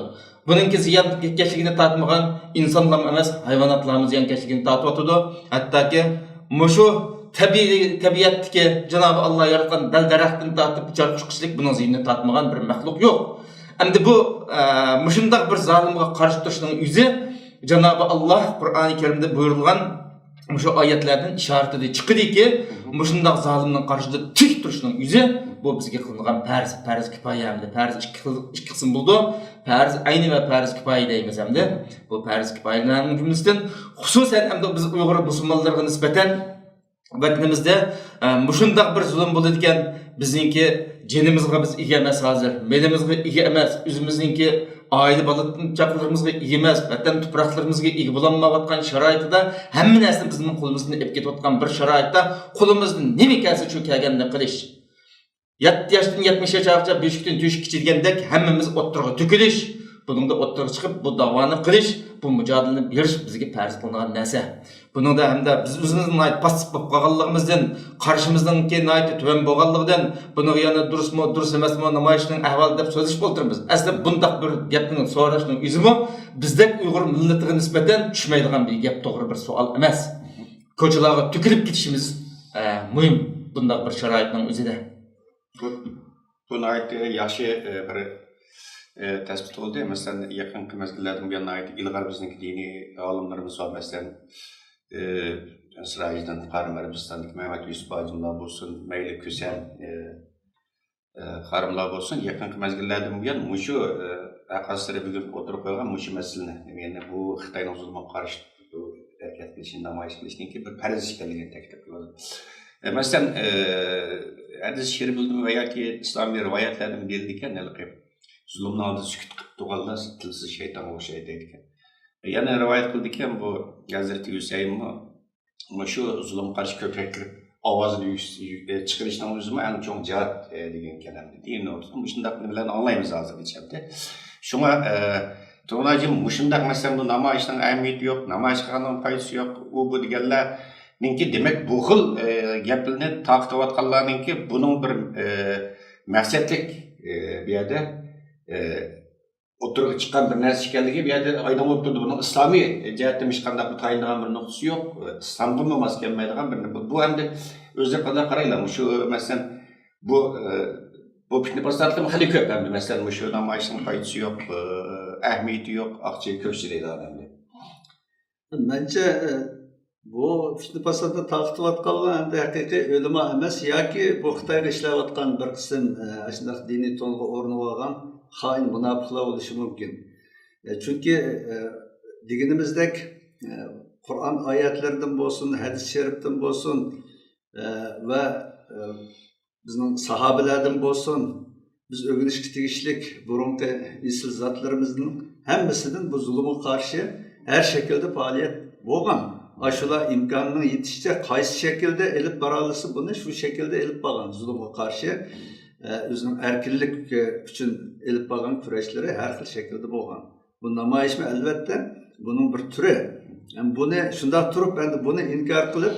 بۇنىڭكى زىيانكەشلىكىنى تارتمىغان ئىنسانلارمۇ ئەمەس، ھايۋاناتلارمۇ زىيانكەشلىكىنى تارتىۋاتىدۇ. ھەتتاكى مۇشۇ تەبىئىي، تەبىئەتتىكى جانابى ئاللا ياراتقان دەل-دەرەختىن تارتىپ ئۇچار قۇشقىچىلىك بۇنىڭ زىيىنىنى تارتمىغان بىر مەخلۇق يوق. ئەمدى بۇ، ئە، مۇشۇنداق بىر زالىمغا قارشى تۇرۇشنىڭ ئۆزى جانابى ئاللا قۇرئانى كەرىمدە بۇيرۇلغان مۇشۇ ئايەتلەردىن ئىشارىتىدە چىقىدىكى، مۇشۇنداق زالىمنىڭ قارشىسىدا تىك تۇرۇشنىڭ ئۆزى بۇ بىزگە قىلىنغان پەرز، پەرز كىپايە ھەمدە پەرز ئىككى خىل، ئىككى قىسىم بولىدۇ. پەرز ئەينى ۋە پەرز كىپايە دەيمىز ئەمدى. بۇ پەرز كىپايىلەرنىڭ جۈملىسىدىن خۇسۇسەن ئەمدى بىز ئۇيغۇر مۇسۇلمانلىرىغا نىسبەتەن ۋەتىنىمىزدە، ئە، مۇشۇنداق بىر زۇلۇم بولىدىكەن، بىزنىڭكى جېنىمىزغا بىز ئىگە ئەمەس ھازىر، مېلىمىزغا ئىگە ئەمەس، ئۆزىمىزنىڭكى ئائىلە بالا چاقىلىرىمىزغا ئىگە ئەمەس، ۋەتەن تۇپراقلىرىمىزغا ئىگە بولالمايۋاتقان شارائىتىدا، ھەممە نەرسىنى بىزنىڭ قولىمىزدىن ئېلىپ كېتىۋاتقان بىر شارائىتتا قولىمىزدىن نېمە كەلسە شۇ كەلگەننى قىلىش. يەتتە ياشتىن يەتمىش ياشقىچە بۆشۈكتىن تۆشۈككىچە دېگەندەك ھەممىمىز ئوتتۇرىغا تۆكۈلۈش، بۇنىڭدا ئوتتۇرىغا چىقىپ بۇ داۋانى قىلىش، بۇ مۇجادىلىنى بېرىش بىزگە پەرز قىلىنغان نەرسە. بۇنىڭدا ھەمدە بىز ئۆزىمىز ناھايىتى پاسسىپ بولۇپ قالغانلىقىمىزدىن، قارشىمىزنىڭكى ناھايىتى تۆۋەن بولغانلىقىدىن، بۇنىڭغا يەنە دۇرۇسمۇ، دۇرۇس ئەمەسمۇ، نامايىشنىڭ ئەھۋالى دەپ سۆزلىشىپ ئولتۇرىمىز. ئەسلى بۇنداق بىر گەپنىڭ سوراشنىڭ ئۆزىمۇ بىزدەك ئۇيغۇر مىللىتىگە نىسبەتەن چۈشمەيدىغان بىر گەپ، توغرا بىر سوئال ئەمەس. كوچىلارغا تۆكۈلۈپ كېتىشىمىز، ئە، مۇھىم بۇنداق بىر شارائىتنىڭ ئۆزىدە. بۇ، بۇ ناھايىتى ياخشى، ئە، بىر، ئە، تەسپىت بولدى. مەسىلەن، يېقىنقى مەزگىللەردىن بۇيان ناھايىتى ئىلغار بىزنىڭكى دىنىي ئالىملىرىمىز بار. مەسىلەن، ئە، سىراجىدىن قارىم، ئەرەبىستاندىكى مەمەت يۈسۈپ ھاجىملار بولسۇن، مەيلى كۈسەن، ئە، ئە، قارىملار بولسۇن، يېقىنقى مەزگىللەردىن بۇيان مۇشۇ، ئە، ھەققاسلىرى بۈگۈن ئوتتۇرىغا قويغان مۇشۇ مەسىلىنى، يەنى بۇ خىتاينىڭ زۇلمىغا قارشى ھەرىكەت قىلىشنى، نامايىش قىلىشنىڭكى بىر پەرز ئىكەنلىكىنى تەكىتلەپ قويدى. ئە، مەسىلەن، ئە، ھەدىس شېرىپلىرىدىن ۋە ياكى ئىسلامىي رىۋايەتلەردىن بىلىدىكەن، ھېلىقى زۇلۇمنىڭ ئالدىدا سۈكۈت قىلىپ تۇرغانلار تىلسىز شەيتانغا ئوخشايدۇ دەيدىكەن. يەنە رىۋايەت قىلىدىكەن، بۇ ھەزرىتى ھۈسەيىنمۇ مۇشۇ زۇلۇمغا قارشى كۆپرەك كىرىپ، ئاۋازىنى يۈكس-، يۈك-، ئە، چىقىرىشنىڭ ئۆزىمۇ ئەڭ چوڭ جىھاد، ئە، دېگەن كەلامنى دىن ئوتتۇرىسىدا مۇشۇنداق نېمىلەرنى ئاڭلايمىز ھازىرغىچە ئەمدى. شۇڭا، ئە، تۇرغۇن ھاجىم، مۇشۇنداق، مەسىلەن، بۇ نامايىشنىڭ ئەھمىيىتى يوق، نامايىش قىلغاننىڭ پايدىسى يوق، ئۇ بۇ دېگەنلەرنىڭكى، دېمەك، بۇ خىل، ئە، گەپلىرىنى تارقىتىۋاتقانلارنىڭكى بۇنىڭ بىر، ئە، مەقسەتلىك، ئە، بۇ يەردە، ئە، ئوتتۇرىغا چىققان بىر نەرسە ئىكەنلىكى بۇ يەردە ئايدىڭ بولۇپ تۇرىدۇ. بۇنىڭ ئىسلامىي جەھەتتىن ھېچقانداق بىر تايىنىدىغان بىر نۇقتىسى يوق. ئىسلامغىمۇ ماس كەلمەيدىغان بىر، بۇ، بۇ ئەمدى ئۆزلىرى قانداق قارايلا، مۇشۇ، مەسىلەن، بۇ، ئە، بۇ پىتنە پاساتلىرىمۇ خېلى كۆپ ئەمدى. مەسىلەن، مۇشۇ نامايىشنىڭ پايدىسى يوق، ئە، ئەھمىيىتى يوق، ئاقچىغا كۆكسى دەيدىغان ئەمدى. مەنچە، ئە، بۇ پىتنە پاساتنى تارقىتىۋاتقانلار ئەمدى ھەقىقىي ئۆلىما ئەمەس ياكى بۇ خىتايغا ئىشلەۋاتقان بىر قىسىم، ئە، ئاشۇنداق دىنىي تونغا ئورىنىۋالغان خائىن مۇناپىقلار بولۇشى مۇمكىن. ئە، چۈنكى، ئە، دېگىنىمىزدەك، ئە، قۇرئان ئايەتلىرىدىن بولسۇن، ھەدىس شەرىپتىن بولسۇن، ئە، ۋە، ئە، بىزنىڭ ساھابىلەردىن بولسۇن، بىز ئۆگىنىشكە تېگىشلىك بۇرۇنقى ئېسىل زاتلىرىمىزنىڭ ھەممىسىدىن بۇ زۇلۇمغا قارشى ھەر شەكىلدە پائالىيەت بولغان. ئاشۇلار ئىمكاننىڭ يېتىشىچە قايسى شەكىلدە ئېلىپ بارالىسا، بۇنى شۇ شەكىلدە ئېلىپ بارغان. زۇلۇمغا قارشى، ئە، ئۆزىنىڭ ئەركىنلىك، ئە، ئۈچۈن ئېلىپ بارغان كۈرەشلىرى ھەر خىل شەكىلدە بولغان. بۇ نامايىشمۇ ئەلۋەتتە بۇنىڭ بىر تۈرى. ھەم بۇنى شۇنداق تۇرۇپ، ئەمدى بۇنى ئىنكار قىلىپ،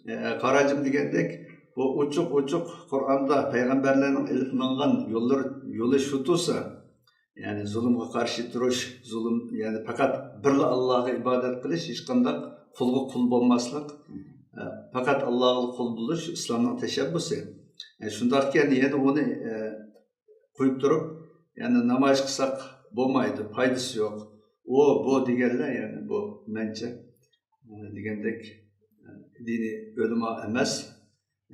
ئە، قاراجىم دېگەندەك، بۇ ئوچۇق-ئوچۇق قۇرئاندا پەيغەمبەرلەرنىڭ ئېلىپ ماڭغان يوللىرى، يولى شۇ تۇرسا، يەنى زۇلۇمغا قارشى تۇرۇش، زۇلۇم، يەنى پەقەت بىرلا ئاللاغا ئىبادەت قىلىش، ھېچقانداق قۇلغا قۇل بولماسلىق، ئە، پەقەت ئاللاغا قۇل بولۇش ئىسلامنىڭ تەشەببۇسى. ئە، شۇنداقكەن، يەنە ئۇنى، ئە، قويۇپ تۇرۇپ، يەنى نامايىش قىلساق بولمايدۇ، پايدىسى يوق. ئۇ، بۇ دېگەنلەر، يەنى بۇ مەنچە، ئە، دېگەندەك، ئە، دىنىي ئۆلىما ئەمەس،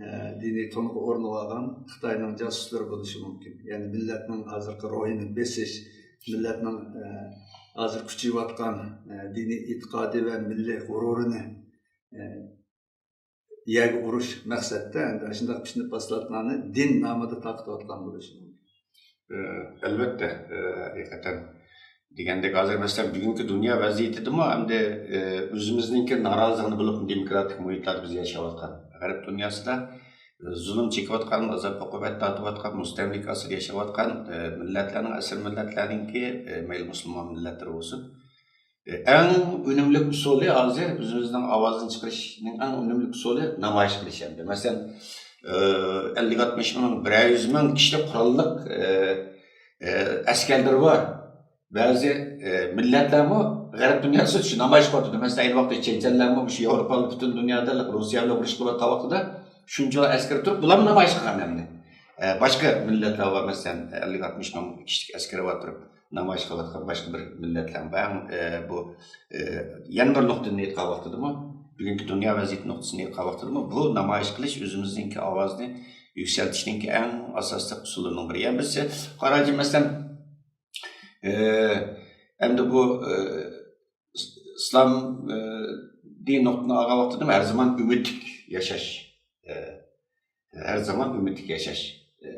ئە، دىنىي تونغا ئورىنىۋالغان خىتاينىڭ جاسۇسلىرى بولۇشى مۇمكىن. يەنى مىللەتنىڭ ھازىرقى روھىنى بېسىش، مىللەتنىڭ، ئە، ھازىر كۈچىيىۋاتقان، ئە، دىنىي ئېتىقادى ۋە مىللىي غۇرۇرىنى، ئە، يەرگە ئۇرۇش مەقسەتتە ئەمدى ئاشۇنداق پىتنە پاساتلارنى دىن نامىدا تارقىتىۋاتقان بولۇشى مۇمكىن. ئە، ئەلۋەتتە، ئە، ھەقىقەتەن دېگەندەك، ھازىر مەسىلەن، بۈگۈنكى دۇنيا ۋەزىيىتىدىمۇ ئەمدى، ئە، ئۆزىمىزنىڭكى نارازىلىقىنى بىلىپمۇ دېموكراتىك مۇھىتلاردا بىز ياشاۋاتقان، غەرب دۇنياسىدا، ئە، زۇلۇم چېكىۋاتقان، ئازاب-ئوقۇبەت تارتىۋاتقان، مۇستەملىكە ئاستىدا ياشاۋاتقان، ئە، مىللەتلەرنىڭ، ئەسىر مىللەتلەرنىڭكى، ئە، مەيلى مۇسۇلمان مىللەتلىرى بولسۇن، ئەڭ ئۈنۈملۈك ئۇسۇلى، ھازىر ئۆزىمىزنىڭ ئاۋازىنى چىقىرىشنىڭ ئەڭ ئۈنۈملۈك ئۇسۇلى نامايىش قىلىش ئەمدى. مەسىلەن، ئەللىك ئاتمىش مىڭ، بىرەر يۈز مىڭ كىشىلىك قوراللىق، ئە، ئە، ئەسكەرلىرى بار بەزى، ئە، مىللەتلەرمۇ غەرب دۇنياسىدا شۇ نامايىش قىلىۋاتىدۇ. مەسىلەن، ئەينى ۋاقىتتا چېچەنلەرمۇ مۇشۇ ياۋروپا پۈتۈن دۇنيادا رۇسىيە بىلەن ئۇرۇش قىلىۋاتقان ۋاقتىدا شۇنچىلا ئەسكەر تۇرۇپ، بۇلارمۇ نامايىش قىلغان ئەمدى. ئە، باشقا مىللەتلەر بار، مەسىلەن، ئەللىك ئاتمىش مىڭ كىشىلىك ئەسكىرى بار تۇرۇپ، نامايىش قىلىۋاتقان باشقا بىر مىللەتلەر بار. ئە، بۇ، ئە، يەنە بىر نۇقتىنى ئېيتقان ۋاقتىدىمۇ، بۈگۈنكى دۇنيا ۋەزىيىتى نۇقتىسىنى ئېيتقان ۋاقتىدىمۇ، بۇ نامايىش قىلىش ئۆزىمىزنىڭكى ئاۋازىنى يۈكسەلتىشنىڭكى ئەڭ ئاساسلىق ئۇسۇللىرىنىڭ بىرى. يەنە بىرسى، قاراجى، مەسىلەن، ئە، ئەمدى بۇ، ئە، ئىسلام، ئە، دىن نۇقتىدىن ئالغان ۋاقتىدىمۇ ھەر زامان ئۈمىدلىك ياشاش، ئە، ھەر زامان ئۈمىدلىك ياشاش. ئە،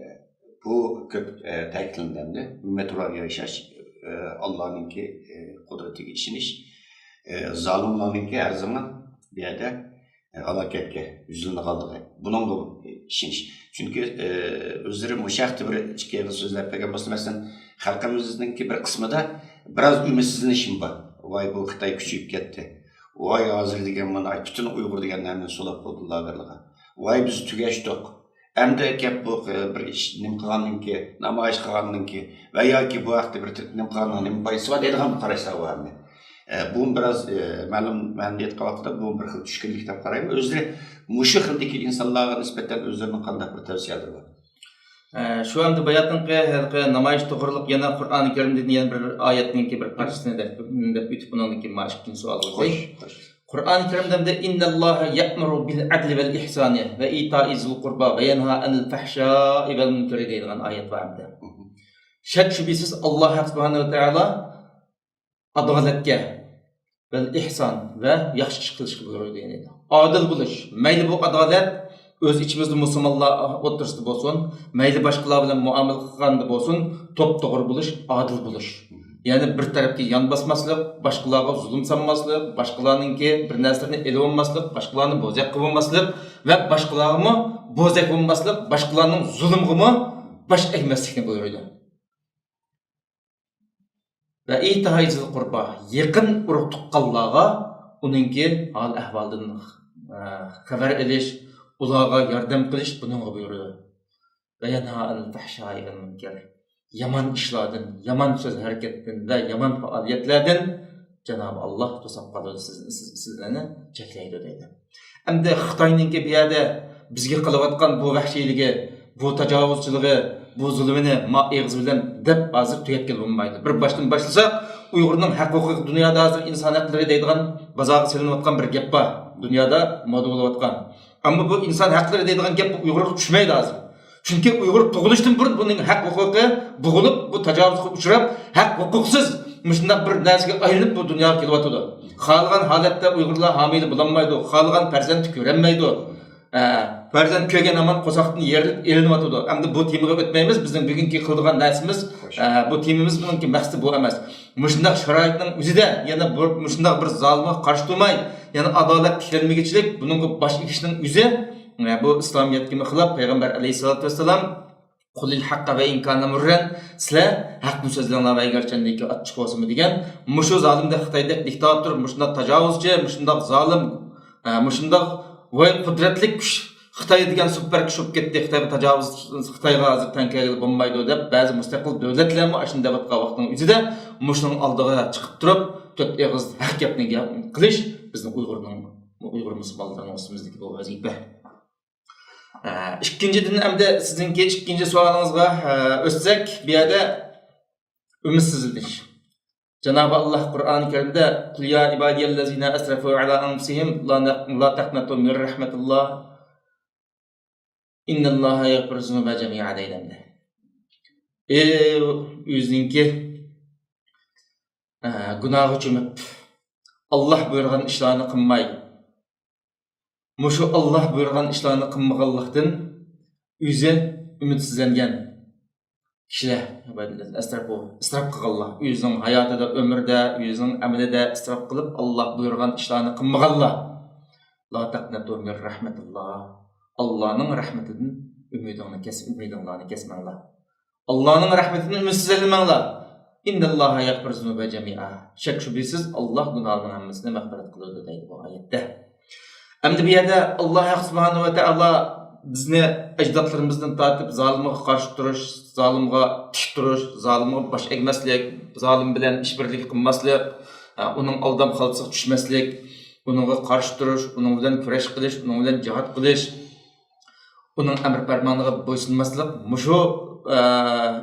بۇ كۆپ، ئە، تەكىتلىنىدۇ ئەمدى. ئۈمىد بىلەن ياشاش، ئە، ئاللانىڭكى، ئە، قۇدرىتىگە ئىشىنىش، ئە، زالىملارنىڭكى ھەر زامان بۇ يەردە، ئە، ھالاكەتكە يۈزلىنىدىغانلىقى، بۇنىڭغا ئىشىنىش. چۈنكى، ئە، ئۆزلىرى مۇشۇ ھەقتە بىر ئىككى ئېغىز سۆزلەپ بەرگەن بولسا، مەسىلەن، خەلقىمىزنىڭكى بىر قىسمىدا بىراز ئۈمىدسىزلىنىشمۇ بار. ۋاي، بۇ خىتاي كۈچىيىپ كەتتى. ۋاي، ھازىر دېگەن مانا پۈتۈن ئۇيغۇر دېگەن ھەممىنى سولاپ بولدى لاگېرلارغا. ۋاي، بىز تۈگەشتۇق. ئەمدى گەپ بۇ، ئە، بىر ئىش نېمە قىلغاندىن كېيىن، نامايىش قىلغاندىن كېيىن ۋە ياكى بۇ ھەقتە بىر نېمە قىلغاننىڭ نېمە پايدىسى بار دەيدىغان بىر قاراش بار ئەمدى. ئە، بۇ بىراز، ئە، مەلۇم مەنىدە ئېيتقان ۋاقتىدا بۇ بىر خىل چۈشكۈنلۈك دەپ قارايمەن. ئۆزلىرى مۇشۇ خىلدىكى ئىنسانلارغا نىسبەتەن ئۆزلىرىنىڭ قانداق بىر تەۋسىيەلىرى بار؟ ئە، شۇ ئەمدى باياتىنقى ھېلىقى نامايىش توغرىلىق يەنە قۇرئانى كەرىمدىن يەنە بىر ئايەتنىڭكى بىر پارچىسىنى دەپ، دەپ ئۆتۈپ، ئۇنىڭدىن كېيىن مانا ئىككىنچى سوئالغا ئۆتەي. خوش، خوش. قۇرئانى كەرىمدە ئەمدى «إن الله يأمر بالعدل والإحسان وإيتاء ذي القربى وينهى عن الفحشاء والمنكر» دەيدىغان ئايەت بار ئەمدى. مھم. شەك-شۈبھىسىز، ئاللا ھەق سۇبھانەھۇ ۋە تائالا ئادالەتكە، ۋەل ئىھسان ۋە ياخشى ئىش قىلىشقا بۇيرۇيدۇ، يەنى ئادىل بولۇش. مەيلى بۇ ئادالەت ئۆز ئىچىمىزدە مۇسۇلمانلار ئوتتۇرىسىدا بولسۇن، مەيلى باشقىلار بىلەن مۇئامىلە قىلغاندا بولسۇن، توپتوغرا بولۇش، ئادىل بولۇش. يەنى بىر تەرەپكە يان باسماسلىق، باشقىلارغا زۇلۇم سالماسلىق، باشقىلارنىڭكى بىر نەرسىلىرىنى ئېلىۋالماسلىق، باشقىلارنى بوزەك قىلىۋالماسلىق ۋە باشقىلارغىمۇ بوزەك بولماسلىق، باشقىلارنىڭ زۇلۇمىغىمۇ باش ئەگمەسلىكنى بۇيرۇيدۇ. ۋە ئىتائى زىل قۇربا، يېقىن ئۇرۇق تۇغقانلارغا ئۇنىڭكى ھال ئەھۋالىدىن، ئە، خەۋەر ئېلىش، ئۇلارغا ياردەم قىلىش بۇنىڭغا بۇيرۇلىدۇ. ۋە يەنھا ئەنىل فەھشائى ۋەل مۇنكەر، يامان ئىشلاردىن، يامان سۆز ھەرىكەتتىن ۋە يامان پائالىيەتلەردىن جانابى ئاللا توساپ قالىدۇ، سىز، سىز، سىزلەرنى چەكلەيدۇ دەيدۇ. ئەمدى خىتاينىڭكى بۇ يەردە بىزگە قىلىۋاتقان بۇ ۋەھشىيلىكى، بۇ تاجاۋۇزچىلىقى، بۇ زۇلۇمىنى ما ئېغىز بىلەن دەپ ھازىر تۈگەتكىلى بولمايدۇ. بىر باشتىن باشلىساق، ئۇيغۇرنىڭ ھەق ھوقۇقى، دۇنيادا ھازىر ئىنسان ھەقلىرى دەيدىغان بازارغا سېلىنىۋاتقان بىر گەپ بار. دۇنيادا مودا بولۇۋاتقان. ئەمما بۇ ئىنسان ھەقلىرى دەيدىغان گەپ ئۇيغۇرغا چۈشمەيدۇ ھازىر. چۈنكى ئۇيغۇر تۇغۇلۇشتىن بۇرۇن بۇنىڭ ھەق ھوقۇقى بوغۇلۇپ، بۇ تاجاۋۇزغا ئۇچراپ، ھەق ھوقۇقسىز مۇشۇنداق بىر نەرسىگە ئايلىنىپ بۇ دۇنياغا كېلىۋاتىدۇ. خالىغان ھالەتتە ئۇيغۇرلار ھامىلە بولالمايدۇ، خالىغان پەرزەنتنى كۆرەلمەيدۇ. ئە، پەرزەنت كۆرگەن ھامان قورساقتىن يېرىلىپ ئېلىنىۋاتىدۇ. ئەمدى بۇ تېمىغا ئۆتمەيمىز. بىزنىڭ بۈگۈنكى قىلىدىغان نەرسىمىز، ئە، بۇ تېمىمىز، بۇنىڭكى مەقسىتى بۇ ئەمەس. مۇشۇنداق شارائىتنىڭ ئۆزىدە يەنە بۇ، مۇشۇنداق بىر زالىمغا قارشى تۇرماي، يەنە ئادالەت تىكلەنمىگۈچىلىك، بۇنىڭغا باش ئېگىشنىڭ ئۆزى، ئە، بۇ ئىسلامىيەتكىمۇ خىلاپ. پەيغەمبەر ئەلەيھىسسالاتۇ ۋەسسالام، «قۇلىل ھەققە ۋە ئىن كانە مۇررەن»، سىلەر ھەقنى سۆزلەڭلار ۋە ئەگەرچەندىكى ئاچچىق بولسىمۇ دېگەن. مۇشۇ زالىمدەك، خىتايدەك دىكتاتور، مۇشۇنداق تاجاۋۇزچى، مۇشۇنداق زالىم، ئە، مۇشۇنداق ۋاي قۇدرەتلىك كۈچ خىتاي دېگەن سۇپېر كۈچ بولۇپ كەتتى، خىتايغا تاجاۋۇز، خىتايغا ھازىر تەڭ كەلگىلى بولمايدۇ دەپ، بەزى مۇستەقىل دۆلەتلەرمۇ ئاشۇنداق دەۋاتقان ۋاقىتنىڭ ئۆزىدە مۇشۇنىڭ ئالدىغا چىقىپ تۇرۇپ، تۆت ئېغىز ھەق گەپنى گەپ قىلىش بىزنىڭ ئۇيغۇرنىڭ، ئۇيغۇر مۇسۇلمانلىرىنىڭ ئۈستىمىزدىكى بۇ ۋەزىپە. ئە، ئىككىنچىدىن، ئەمدى سىزنىڭكى ئىككىنچى سوئالىڭىزغا، ئە، ئۆتسەك، بۇ يەردە ئۈمىدسىزلىنىش. جانابى ئاللاھ قۇرئانى كەرىمدە، «قۇل يا ئىبادىيەللەزىنە ئەسرەفۇ ئەلا ئەنفۇسىھىم لا نەق-، لا تەقنەتۇ مىن رەھمەتىللاھ، ئىننەللاھە يەغفىرۇز زۇنۇبە جەمىئا» دەيدۇ ئەمدى. ئى، ئۆزىنىڭكى، ئە، گۇناھىغا چۆمۈپ، ئاللاھ بۇيرۇغان ئىشلارنى قىلماي، مۇشۇ ئاللاھ بۇيرۇغان ئىشلارنى قىلمىغانلىقتىن ئۆزى ئۈمىدسىزلەنگەن كىشىلەر، ئىسراپ قىلغانلار، ئۆزىنىڭ ھاياتىدا، ئۆمرىدە، ئۆزىنىڭ ئەمىلىدە ئىسراپ قىلىپ، ئاللاھ بۇيرۇغان ئىشلارنى قىلمىغانلار. لا تەقنەتۇ مىن رەھمەتىللاھ. ئاللاھنىڭ رەھمىتىدىن ئۈمىدىڭنى كەس-، ئۈمىدىڭلارنى كەسمەڭلار. ئاللاھنىڭ رەھمىتىدىن ئۈمىدسىزلەنمەڭلار. ئىننەللاھە يەغفىرۇز زۇنۇبە جەمىئا. شەك شۈبھىسىز، ئاللاھ گۇناھلارنىڭ ھەممىسىنى مەغپىرەت قىلىدۇ دەيدۇ بۇ ئايەتتە. ئەمدى بۇ يەردە ئاللاھ ھەق سۇبھانەھۇ ۋە تائالا بىزنى ئەجدادلىرىمىزدىن تارتىپ زالىمغا قارشى تۇرۇش، زالىمغا تىك تۇرۇش، زالىمغا باش ئەگمەسلىك، زالىم بىلەن ئىش بىرلىكى قىلماسلىق، ئۇنىڭ ئالدام خالتىسىغا چۈشمەسلىك، ئۇنىڭغا قارشى تۇرۇش، ئۇنىڭ بىلەن كۈرەش قىلىش، ئۇنىڭ بىلەن جىھاد قىلىش، ئۇنىڭ ئەمر پەرمانىغا بويسۇنماسلىق، مۇشۇ، ئە،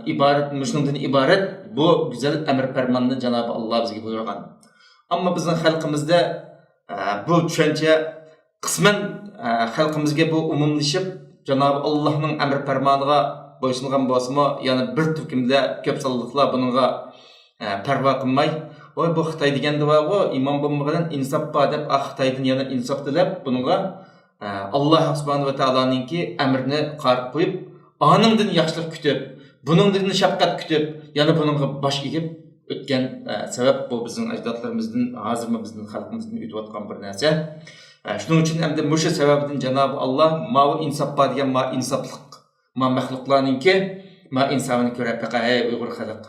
ئىبارەت، مۇشۇنىڭدىن ئىبارەت بۇ گۈزەل ئەمر پەرماننى جانابى ئاللاھ بىزگە بۇيرۇغان. ئەمما بىزنىڭ خەلقىمىزدە، ئە، بۇ چۈشەنچە قىسمەن، ئە، خەلقىمىزگە بۇ ئومۇملىشىپ، جانابى ئاللاھنىڭ ئەمر پەرمانىغا بويسۇنغان بولسىمۇ، يەنە بىر تۈركۈمدە كۆپ سانلىقلار بۇنىڭغا، ئە، پەرۋا قىلماي، ۋاي، بۇ خىتاي دېگەندە بارغۇ، ئىمان بولمىغىنىدىن ئىنساپ بار دەپ، ئا، خىتايدىن يەنە ئىنساپتۇ دەپ بۇنىڭغا، ئە، ئاللاھ سۇبھانەھۇ ۋە تائالانىڭكى ئەمرىنى قارىغا قويۇپ، ئانىڭدىن ياخشىلىق كۈتۈپ، بۇنىڭدىن شەپقەت كۈتۈپ، يەنە بۇنىڭغا باش ئېگىپ ئۆتكەن، ئە، سەۋەب بۇ بىزنىڭ ئەجدادلىرىمىزدىن ھازىرمۇ بىزنىڭ خەلقىمىزدىن ئۆتۈۋاتقان بىر نەرسە. ئە، شۇنىڭ ئۈچۈن ئەمدى مۇشۇ سەۋەبىدىن جانابى ئاللاھ ماۋۇ ئىنساپ بار دېگەن ما ئىنساپلىق، ما مەخلۇقلارنىڭكى ما ئىنسابىنى كۆرۈپ بېقىڭ، ھەي ئۇيغۇر خەلق.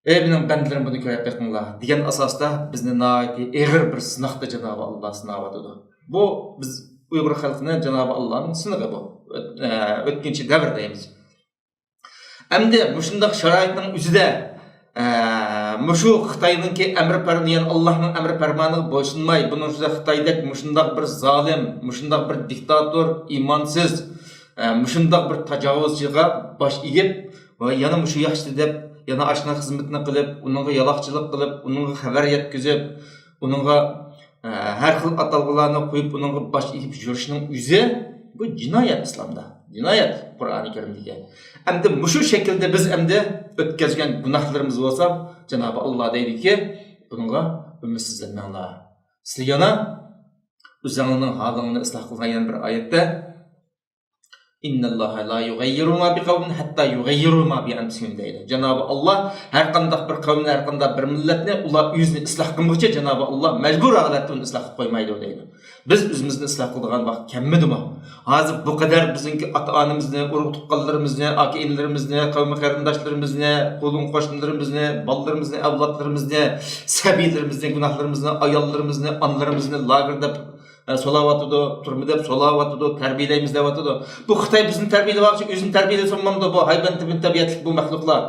ئەي مېنىڭ بەندىلىرىم، بۇنى كۆرۈپ بېقىڭلار دېگەن ئاساستا بىزنى ناھايىتى ئېغىر بىر سىناقتا جانابى ئاللاھ سىناۋاتىدۇ. بۇ بىز ئۇيغۇر خەلقىنى جانابى ئاللاھنىڭ سىنىقى بۇ. ئۆت-، ئە، ئۆتكۈنچى دەۋر دەيمىز. ئەمدى مۇشۇنداق شارائىتنىڭ ئۆزىدە، ئە، مۇشۇ خىتاينىڭكى ئەمر پەرمانى، يەنى ئاللاھنىڭ ئەمر پەرمانىغا بويسۇنماي، بۇنىڭ ئۈستىدە خىتايدەك مۇشۇنداق بىر زالىم، مۇشۇنداق بىر دىكتاتور، ئىمانسىز، ئە، مۇشۇنداق بىر تاجاۋۇزچىغا باش ئېگىپ، ۋە يەنە مۇشۇ ياخشى دەپ، يەنە ئاشۇنىڭ خىزمىتىنى قىلىپ، ئۇنىڭغا يالاقچىلىق قىلىپ، ئۇنىڭغا خەۋەر يەتكۈزۈپ، ئۇنىڭغا، ئە، ھەر خىل ئاتالغۇلارنى قويۇپ، ئۇنىڭغا باش ئېگىپ يۈرۈشنىڭ ئۆزى، بۇ جىنايەت ئىسلامدا. جىنايەت قۇرئانى كەرىمدىكى. ئەمدى مۇشۇ شەكىلدە بىز ئەمدى ئۆتكۈزگەن گۇناھلىرىمىز بولسا، جانابى ئاللا دەيدۇكى، بۇنىڭغا ئۈمىدسىزلەنمەڭلار. سىلەر يەنە ئۆزۈڭلارنىڭ ھالىڭلارنى ئىسلاھ قىلغان يەنە بىر ئايەتتە، «ئىننەللاھە لا يۇغەييىرۇ ما بىقەۋمىن ھەتتا يۇغەييىرۇ ما بىئەنفۇسىھىم» دەيدۇ. جانابى ئاللا ھەر قانداق بىر قەۋمنى، ھەر قانداق بىر مىللەتنى ئۇلار ئۆزىنى ئىسلاھ قىلمىغۇچە جانابى ئاللا مەجبۇرىي ھالەتتە ئۇنى ئىسلاھ قىلىپ قويمايدۇ دەيدۇ. بىز ئۆزىمىزنى ئىسلاھ قىلىدىغان ۋاقىت كەلمىدىمۇ؟ ھازىر بۇ قەدەر بىزنىڭكى ئاتا-ئانىمىزنى، ئۇرۇق-تۇغقانلىرىمىزنى، ئاكا-ئىنىلىرىمىزنى، قەۋمى-قېرىنداشلىرىمىزنى، قولۇم-قوشنىلىرىمىزنى، بالىلىرىمىزنى، ئەۋلادلىرىمىزنى، سەبىيلىرىمىزنى، گۇناھلىرىمىزنى، ئاياللىرىمىزنى، ئانىلىرىمىزنى لاگېر دەپ، ئە، سولاۋاتىدۇ، تۈرمە دەپ سولاۋاتىدۇ، تەربىيەلەيمىز دەۋاتىدۇ. بۇ خىتاي بىزنى تەربىيەلىۋالغۇچە ئۆزىنى تەربىيەلىسە بولمامدۇ؟ بۇ ھايۋان تەبىئەتلىك بۇ مەخلۇقلار.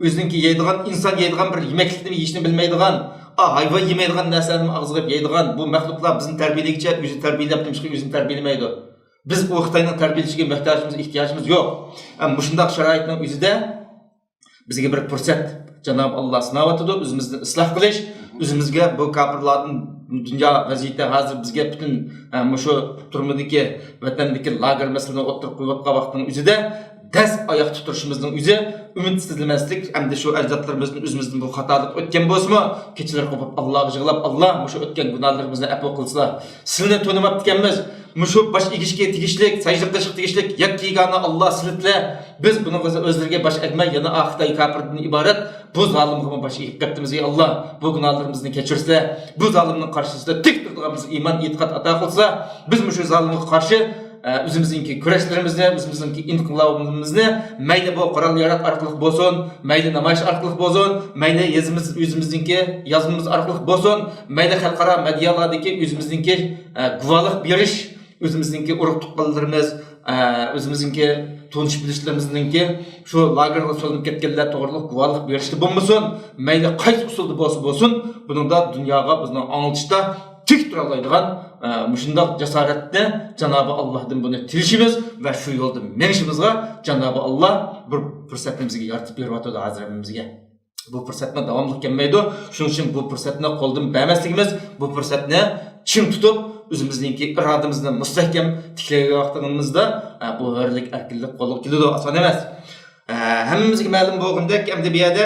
ئۆزىنىڭكى يەيدىغان، ئىنسان يەيدىغان بىر يېمەكلىكنىمۇ يېيىشنى بىلمەيدىغان، ئا، ھايۋان يېمەيدىغان نەرسىلەرنىمۇ ئاغزىغا ئېلىپ يەيدىغان بۇ مەخلۇقلار بىزنى تەربىيەلىگۈچە ئۆزىنى تەربىيەلەپ، نېمىشقا ئۆزىنى تەربىيەلىمەيدۇ؟ بىز ئۇ خىتاينىڭ تەربىيەلىشىگە موھتاجىمىز، ئېھتىياجىمىز يوق. ئە، مۇشۇنداق شارائىتنىڭ ئۆزىدە بىزگە بىر پۇرسەت، جانابى ئاللا سىناۋاتىدۇ، ئۆزىمىزنى ئىسلاھ قىلىش، ئۆزىمىزگە بۇ كاپىرلاردىن دۇنيا ۋەزىيىتى ھازىر بىزگە پۈتۈن، ئە، مۇشۇ تۈرمىدىكى، ۋەتەندىكى لاگېر مەسىلىنى ئوتتۇرىغا قويۇۋاتقان ۋاقىتنىڭ ئۆزىدە دەس ئاياقتا تۇرۇشىمىزنىڭ ئۆزى ئۈمىدسىزلىمەسلىك، ئەمدى شۇ ئەجدادلىرىمىزدىن ئۆزىمىزدىن بۇ خاتالىق ئۆتكەن بولسىمۇ، كېچىلەر قوپۇپ ئاللاغا يىغلاپ، ئاللا، مۇشۇ ئۆتكەن گۇناھلىرىمىزنى ئەپۇ قىلسىلا، سىلىنى تونۇماپتىكەنمىز، مۇشۇ باش ئېگىشكە تېگىشلىك، سەجدە قىلىشقا تېگىشلىك يەككە يېگانە ئاللا سىلىتلە. بىز بۇنىڭغا ئۆزلىرىگە باش ئەگمەي، يەنە ئا خىتاي كاپىردىن ئىبارەت بۇ زالىمغىمۇ باش ئېگىپ كەتتىمىز، ئەي ئاللا. بۇ گۇناھلىرىمىزنى كەچۈرسىلە، بۇ زالىمنىڭ قارشىسىدا تىك تۇرىدىغان بىزگە ئىمان، ئېتىقاد ئاتا قىلسا، بىز مۇشۇ زالىمغا قارشى، ئە، ئۆزىمىزنىڭكى كۈرەشلىرىمىزنى، ئۆزىمىزنىڭكى ئىنقىلابىمىزنى، مەيلى بۇ قورال ياراغ ئارقىلىق بولسۇن، مەيلى نامايىش ئارقىلىق بولسۇن، مەيلى يېزىمىز، ئۆزىمىزنىڭكى يازمىمىز ئارقىلىق بولسۇن، مەيلى خەلقئارا مېدىيالاردا ئۆزىمىزنىڭكى، ئە، گۇۋاھلىق بېرىش، ئۆزىمىزنىڭكى ئۇرۇق تۇغقانلىرىمىز، ئە، ئۆزىمىزنىڭكى تونۇش بىلىشلىرىمىزنىڭكى شۇ لاگېرغا سولىنىپ كەتكەنلەر توغرىلىق گۇۋاھلىق بېرىشتە بولمىسۇن، مەيلى قايسى ئۇسۇلدا بولسا بولسۇن، بۇنىڭدا دۇنياغا بىزنىڭ ئاڭلىتىشتا تىك تۇرالايدىغان، ئە، مۇشۇنداق جاسارەتنى جانابى ئاللاھدىن بۇنى تىلىشىمىز ۋە شۇ يولدا مېڭىشىمىزغا جانابى ئاللاھ بىر پۇرسەتنى بىزگە يارىتىپ بېرىۋاتىدۇ ھازىر ھەممىمىزگە. بۇ پۇرسەتمۇ داۋاملىق كەلمەيدۇ. شۇنىڭ ئۈچۈن بۇ پۇرسەتنى قولدىن بەرمەسلىكىمىز، بۇ پۇرسەتنى چىڭ تۇتۇپ، ئۆزىمىزنىڭكى ئىرادىمىزنى مۇستەھكەم تىكلەيۋاتقىنىمىزدا، ئە، بۇ ھۆرلۈك، ئەركىنلىك قولغا كېلىدۇ، ئاسان ئەمەس. ئە، ھەممىمىزگە مەلۇم بولغىنىدەك، ئەمدى بۇ يەردە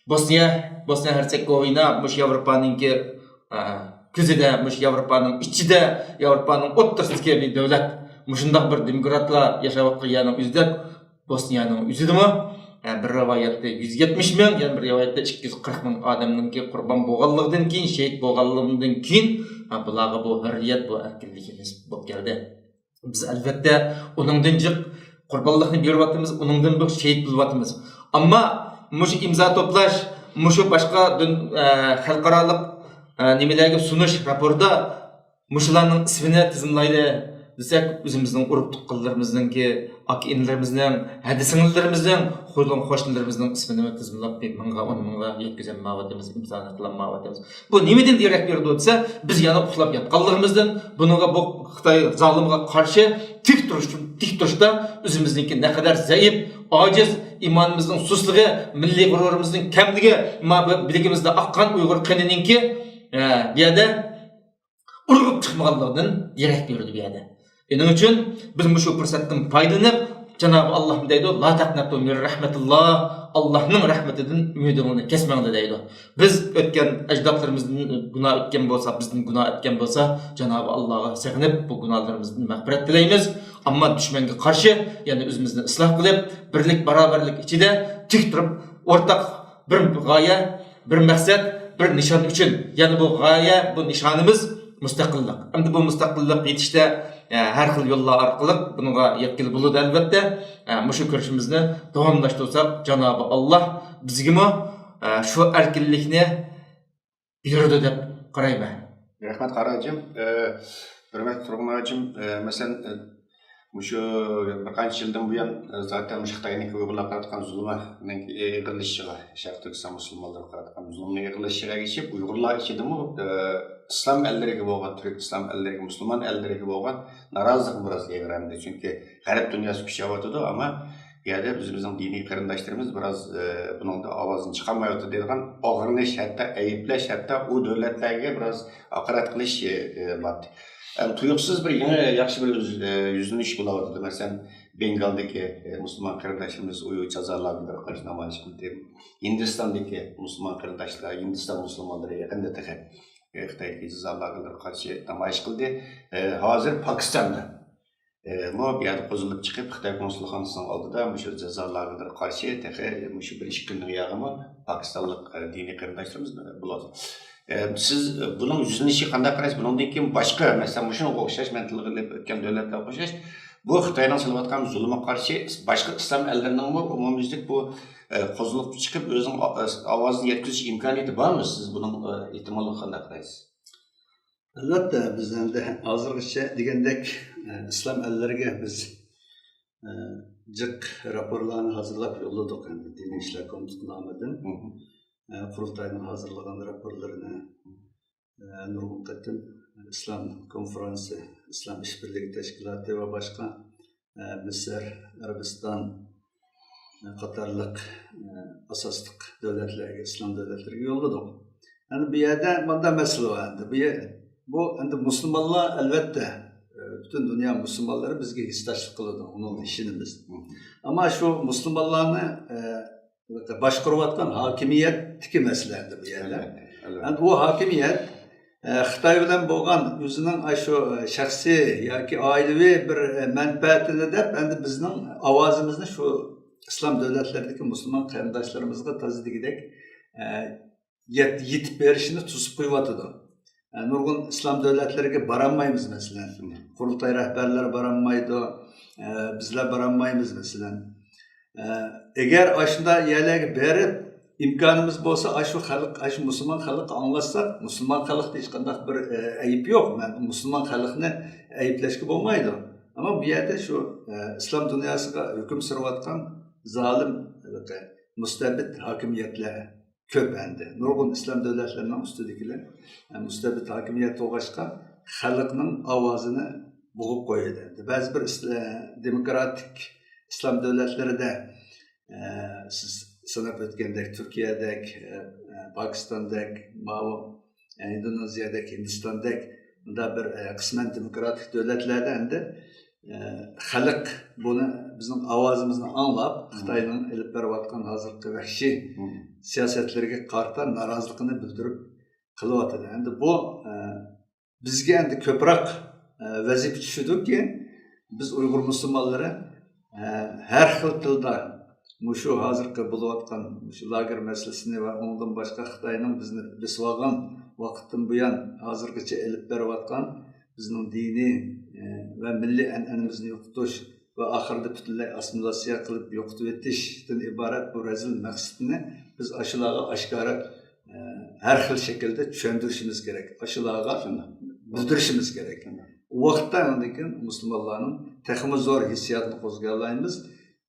بوسنىيە، بوسنىيە ھېرتسېگوۋىنا مۇشۇ ياۋروپانىڭكى، ئە، كۆزىدە، مۇشۇ ياۋروپانىڭ ئىچىدە، ياۋروپانىڭ ئوتتۇرىسىدىكى بىر دۆلەت. مۇشۇنداق بىر دېموكراتلار ياشاۋاتقان يەرنىڭ ئۆزىدە، بوسنىيەنىڭ ئۆزىدىمۇ، ئە، بىر رىۋايەتتە يۈز يەتمىش مىڭ، يەنە بىر رىۋايەتتە ئىككى يۈز قىرىق مىڭ ئادەمنىڭكى قۇربان بولغانلىقىدىن كېيىن، شېھىت بولغانلىقىدىن كېيىن، ئە، بۇلارغا بۇ ھۆرىيەت، بۇ ئەركىنلىك نېسىپ بولۇپ كەلدى. بىز، ئەلۋەتتە، ئۇنىڭدىن جىق قۇربانلىقنى بېرىۋاتىمىز، ئۇنىڭدىن بىر شېھىت بولۇۋاتىمىز. ئەمما مۇشۇ ئىمزا توپلاش، مۇشۇ باشقا دۇن-، ئە، خەلقئارالىق، ئە، نېمىلەرگە سۇنۇش راپورتىدا مۇشۇلارنىڭ ئىسمىنى تىزىملايلى دېسەك، ئۆزىمىزنىڭ ئۇرۇق تۇغقانلىرىمىزنىڭكى، ئاكا ئىنىلىرىمىزنىڭ، ھەدە سىڭىللىرىمىزنىڭ، قوشنىلىرىمىزنىڭ ئىسمىنى تىزىملاپ، بىر مىڭغا، ئون مىڭغا يەتكۈزەلمەيۋاتىمىز، ئىمزانى قىلالمايۋاتىمىز. بۇ نېمىدىن دېرەك بېرىدۇ دېسە، بىز يەنە ئۇخلاپ ياتقانلىقىمىزدىن، بۇنىڭغا بۇ خىتاي زالىمغا قارشى تىك تۇرۇش، تىك تۇرۇشتا ئۆزىمىزنىڭكى نەقەدەر زەئىپ، ئاجىز، ئىمانىمىزنىڭ سۇسلۇقى، مىللىي غۇرۇرىمىزنىڭ كەملىكى، ما بۇ بىلىكىمىزدە ئاققان ئۇيغۇر قېنىنىڭكى، ئە، بۇ يەردە ئۇرغۇپ چىقمىغانلىقىدىن دېرەك بېرىدۇ بۇ يەردە. شۇنىڭ ئۈچۈن بىز مۇشۇ پۇرسەتتىن پايدىلىنىپ، جانابى ئاللاھ دەيدۇ، لا تەقنەتۇ مىن رەھمەتىللاھ، ئاللاھنىڭ رەھمىتىدىن ئۈمىدىڭلارنى كەسمەڭلار دەيدۇ. بىز ئۆتكەن ئەجدادلىرىمىزدىن گۇناھ ئۆتكەن بولسا، بىزدىن گۇناھ ئۆتكەن بولسا، جانابى ئاللاھقا سېغىنىپ، بۇ گۇناھلىرىمىزدىن مەغپىرەت تىلەيمىز. ئەمما دۈشمەنگە قارشى يەنە ئۆزىمىزنى ئىسلاھ قىلىپ، بىرلىك، باراۋەرلىك ئىچىدە تىك تۇرۇپ، ئورتاق بىر غايە، بىر مەقسەت، بىر نىشان ئۈچۈن. يەنى بۇ غايە، بۇ نىشانىمىز مۇستەقىللىق. ئەمدى بۇ مۇستەقىللىق يېتىشتە، ئە، ھەر خىل يوللار ئارقىلىق بۇنىڭغا يەتكىلى بولىدۇ، ئەلۋەتتە. ئە، مۇشۇ كۈرىشىمىزنى داۋاملاشتۇرساق، جانابى ئاللاھ بىزگىمۇ، ئە، شۇ ئەركىنلىكنى بېرىدۇ دەپ قارايمەن. رەھمەت، قارا ھاجىم. ئە، ھۆرمەتلىك تۇرغۇن ھاجىم، ئە، مەسىلەن، ئە، مۇشۇ بىر قانچە يىلدىن بۇيان، ئە، زاتەن مۇشۇ خىتاينىڭكى ئۇيغۇرلارغا قاراتقان زۇلۇمىنىڭ ئېغىرلىشىشىغا، شەرقىي تۈركىستان مۇسۇلمانلىرىغا قاراتقان زۇلۇمنىڭ ئېغىرلىشىشىغا ئەگىشىپ، ئۇيغۇرلار ئىچىدىمۇ، ئە، ئىسلام ئەللىرىگە بولغان، تۈرك ئىسلام ئەللىرىگە، مۇسۇلمان ئەللىرىگە بولغان نارازىلىق بىراز ئېغىر ئەمدى. چۈنكى غەرب دۇنياسى كۈچەيۋاتىدۇ، ئەمما بۇ يەردە بىز، بىزنىڭ دىنىي قېرىنداشلىرىمىز بىراز، ئە، بۇنىڭدا ئاۋازىنى چىقارمايۋاتىدۇ دەيدىغان ئاغرىنىش، ھەتتا ئەيىبلەش، ھەتتا ئۇ دۆلەتلەرگە بىراز ھاقارەت قىلىش، ئە، ئە، بار. ئەم، تۇيۇقسىز بىر يېڭى ياخشى بىر يۈز-، ئە، يۈزلىنىش بولۇۋاتىدۇ. مەسىلەن، بېنگالدىكى، ئە، مۇسۇلمان قېرىنداشلىرىمىز ئۇيغۇر جازا لاگېرلىرىغا قارشى نامايىش قىلدى. ھىندىستاندىكى مۇسۇلمان قېرىنداشلار، ھىندىستان مۇسۇلمانلىرى يېقىندا تېخى، ئە، خىتايدىكى جازا لاگېرلىرىغا قارشى نامايىش قىلدى. ئە، ھازىر پاكىستاندا ئە، مۇ بۇ يەردە قوزغىلىپ چىقىپ، خىتاي قونسۇلخانىسىنىڭ ئالدىدا مۇشۇ جازا لاگېرلىرىغا قارشى تېخى مۇشۇ بىر ئىككى كۈندىن ياغىمۇ پاكىستانلىق، ئە، دىنىي قېرىنداشلىرىمىز بولىدۇ. ئە، سىز، ئە، بۇنىڭ يۈزلىنىشىگە قانداق قارايسىز؟ بۇنىڭدىن كېيىن باشقا، مەسىلەن، مۇشۇنىڭغا ئوخشاش، مەن تىلغا ئېلىپ ئۆتكەن دۆلەتلەرگە ئوخشاش، بۇ خىتاينىڭ سېلىۋاتقان زۇلۇمىغا قارشى باشقا ئىسلام ئەللىرىنىڭمۇ ئومۇميۈزلۈك بۇ، ئە، قوزغىلىپ چىقىپ، ئۆزىنىڭ ئا-، ئاۋازىنى يەتكۈزۈش ئىمكانىيىتى بارمۇ؟ سىز بۇنىڭ، ئە، ئېھتىماللىقىغا قانداق قارايسىز؟ ئەلۋەتتە، بىز ئەمدى ھازىرغىچە دېگەندەك، ئە، ئىسلام ئەللىرىگە بىز، ئە، جىق راپورلارنى ھازىرلاپ يوللىدۇق ئەمدى دىنىي ئىشلار كومىتېتىنىڭ نامىدىن. مم. ئە، قۇرۇلتاينىڭ ھازىرلىغان راپورلىرىنى، ئە، نۇرغۇن قېتىم ئىسلام كونفرانسى، ئىسلام ئىشبىرلىكى تەشكىلاتى ۋە باشقا، ئە، مىسىر، ئەرەبىستان، ئە، قاتارلىق، ئە، ئاساسلىق دۆلەتلەرگە، ئىسلام دۆلەتلىرىگە يوللىدۇق. ئەمدى بۇ يەردە مۇنداق مەسىلە بار. ئەمدى بۇ يە-، بۇ ئەمدى مۇسۇلمانلار، ئەلۋەتتە، ئە، پۈتۈن دۇنيا مۇسۇلمانلىرى بىزگە ھېسداشلىق قىلىدۇ، ئۇنىڭغا ئىشىنىمىز. مم. ئەمما شۇ مۇسۇلمانلارنى، ئە، باشقۇرۇۋاتقان ھاكىمىيەتتىكى مەسىلە ئەمدى بۇ يەردە. ئەلۋەتتە، ئەلۋەتتە. ئەمدى ئۇ ھاكىمىيەت ئە، خىتاي بىلەن بولغان ئۆزىنىڭ ئاشۇ، ئە، شەخسىي ياكى ئائىلىۋى بىر، ئە، مەنپەئەتىنى دەپ، ئەمدى بىزنىڭ ئاۋازىمىزنى شۇ ئىسلام دۆلەتلىرىدىكى مۇسۇلمان قېرىنداشلىرىمىزغا تازا دېگۈدەك، ئە، يەت-، يېتىپ بېرىشىنى توسۇپ قويۇۋاتىدۇ. ئە، نۇرغۇن ئىسلام دۆلەتلىرىگە بارالمايمىز، مەسىلەن. قۇرۇلتاي رەھبەرلىرى بارالمايدۇ، ئە، بىزلەر بارالمايمىز، مەسىلەن. ئە، ئەگەر ئاشۇنداق يەرلەرگە بېرىپ، ئىمكانىمىز بولسا، ئاشۇ خەلق، ئاشۇ مۇسۇلمان خەلققە ئاڭلاتساق، مۇسۇلمان خەلقتە ھېچقانداق بىر، ئە، ئەيىب يوق. مەن مۇسۇلمان خەلقنى ئەيىبلەشكە بولمايدۇ. ئەمما بۇ يەردە شۇ، ئە، ئىسلام دۇنياسىغا ھۆكۈم سۈرۈۋاتقان زالىم، ھېلىقى مۇستەبىت ھاكىمىيەتلەر كۆپ ئەمدى. نۇرغۇن ئىسلام دۆلەتلىرىنىڭ ئۈستىدىكىلەر، ئە، مۇستەبىت ھاكىمىيەت بولغاچقا، خەلقنىڭ ئاۋازىنى بوغۇپ قويىدۇ. بەزى بىر ئىس-، ئە، دېموكراتىك ئىسلام دۆلەتلىرىدە، ئە، سىز ساناپ ئۆتكەندەك، تۈركىيەدەك، ئە، ئە، پاكىستاندەك، ماۋۇ، ئە، ئىندونېزىيەدەك، ھىندىستاندەك، مۇنداق بىر، ئە، قىسمەن دېموكراتىك دۆلەتلەردە ئەمدى، ئە، خەلق بۇنى، بىزنىڭ ئاۋازىمىزنى ئاڭلاپ، خىتاينىڭ ئېلىپ بېرىۋاتقان ھازىرقى ۋەھشىي سىياسەتلىرىگە قارىتا نارازىلىقىنى بىلدۈرۈپ قېلىۋاتىدۇ. ئەمدى بۇ، ئە، بىزگە ئەمدى كۆپرەك، ئە، ۋەزىپە چۈشىدۇكى، بىز ئۇيغۇر مۇسۇلمانلىرى، ئە، ھەر خىل تىلدا مۇشۇ ھازىرقى بولۇۋاتقان مۇشۇ لاگېر مەسىلىسىنى ۋە ئۇنىڭدىن باشقا خىتاينىڭ بىزنى بېسىۋالغان ۋاقىتتىن بۇيان ھازىرغىچە ئېلىپ بېرىۋاتقان بىزنىڭ دىنىي، ئە، ۋە مىللىي ئەنئەنىمىزنى يوقىتىش ۋە ئاخىرىدا پۈتۈنلەي ئاسسىمىلياتسىيە قىلىپ يوقىتىۋېتىشتىن ئىبارەت بۇ رەزىل مەقسىتىنى بىز ئاشۇلارغا ئاشكارا، ئە، ھەر خىل شەكىلدە چۈشەندۈرۈشىمىز كېرەك. ئاشۇلارغا بىلدۈرۈشىمىز كېرەك. ئۇ ۋاقىتتا ئاندىن كېيىن مۇسۇلمانلارنىڭ تېخىمۇ زور ھېسسىياتىنى قوزغىيالايمىز.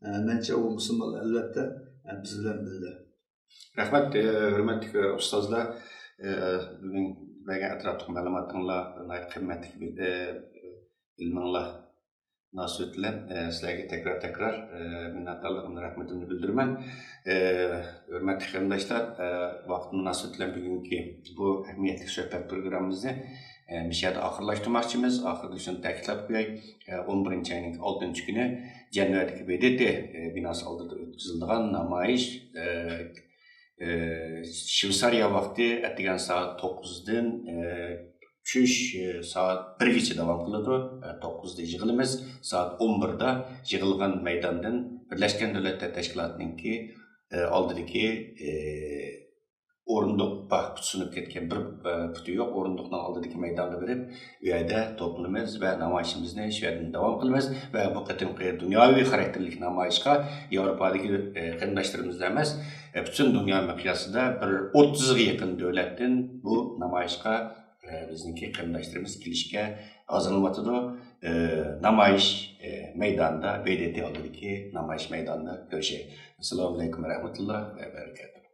ئە، مەنچە ئۇ مۇسۇلمانلار ئەلۋەتتە، ئە، بىز بىلەن بىللە. رەھمەت، ئە، ھۆرمەتلىك ئۇستازلار، ئە، بۈگۈن بەرگەن ئەتراپلىق مەلۇماتىڭلار، ناھايىتى قىممەتلىك، ئە، ئىلمىڭلار مۇناسىۋىتى بىلەن، ئە، سىلەرگە تەكرار-تەكرار، ئە، مىننەتدارلىقىمنى، رەھمىتىمنى بىلدۈرىمەن. ئە، ھۆرمەتلىك قېرىنداشلار، ئە، ۋاقىت مۇناسىۋىتى بىلەن بۈگۈنكى بۇ ئەھمىيەتلىك سۆھبەت پروگراممىمىزنى، ئە، مۇشۇ يەردە ئاخىرلاشتۇرماقچىمىز. ئاخىرىدا شۇنى تەكىتلەپ قوياي، ئە، ئون بىرىنچى ئاينىڭ ئالتىنچى كۈنى جەنۋەدىكى ب د ت، ئە، بىناسى ئالدىدا ئۆتكۈزۈلىدىغان نامايىش، ئە، ئە، شۋېتسارىيە ۋاقتى ئەتىگەن سائەت توققۇزدىن، ئە، چۈش، ئە، سائەت بىرگىچە داۋام قىلىدۇ. ئە، توققۇزدا يىغىلىمىز، سائەت ئون بىردە يىغىلغان مەيداندىن بىرلەشكەن دۆلەتلەر تەشكىلاتىنىڭكى، ئە، ئالدىدىكى، ئە، ئورۇندۇق بار، پۇتى سۇنۇپ كەتكەن، بىر، ئە، پۇتى يوق ئورۇندۇقنىڭ ئالدىدىكى مەيدانغا بېرىپ، ئۇ يەردە توپلىنىمىز ۋە نامايىشىمىزنى شۇ يەردىن داۋام قىلىمىز ۋە بۇ قېتىمقى دۇنياۋى خاراكتېرلىك نامايىشقا ياۋروپادىكى، ئە، قېرىنداشلىرىمىزلا ئەمەس، ئە، پۈتۈن دۇنيا مىقياسىدا بىر ئوتتۇزغا يېقىن دۆلەتتىن بۇ نامايىشقا، ئە، بىزنىڭكى قېرىنداشلىرىمىز كېلىشكە ھازىرلىنىۋاتىدۇ. ئە، نامايىش، ئە، مەيدانىدا، ب د ت ئالدىدىكى نامايىش مەيدانىدا كۆرۈشەيلى. ئەسسالامۇئەلەيكۇم ۋەرەھمەتۇللا ۋە بەرىكاتۇھ.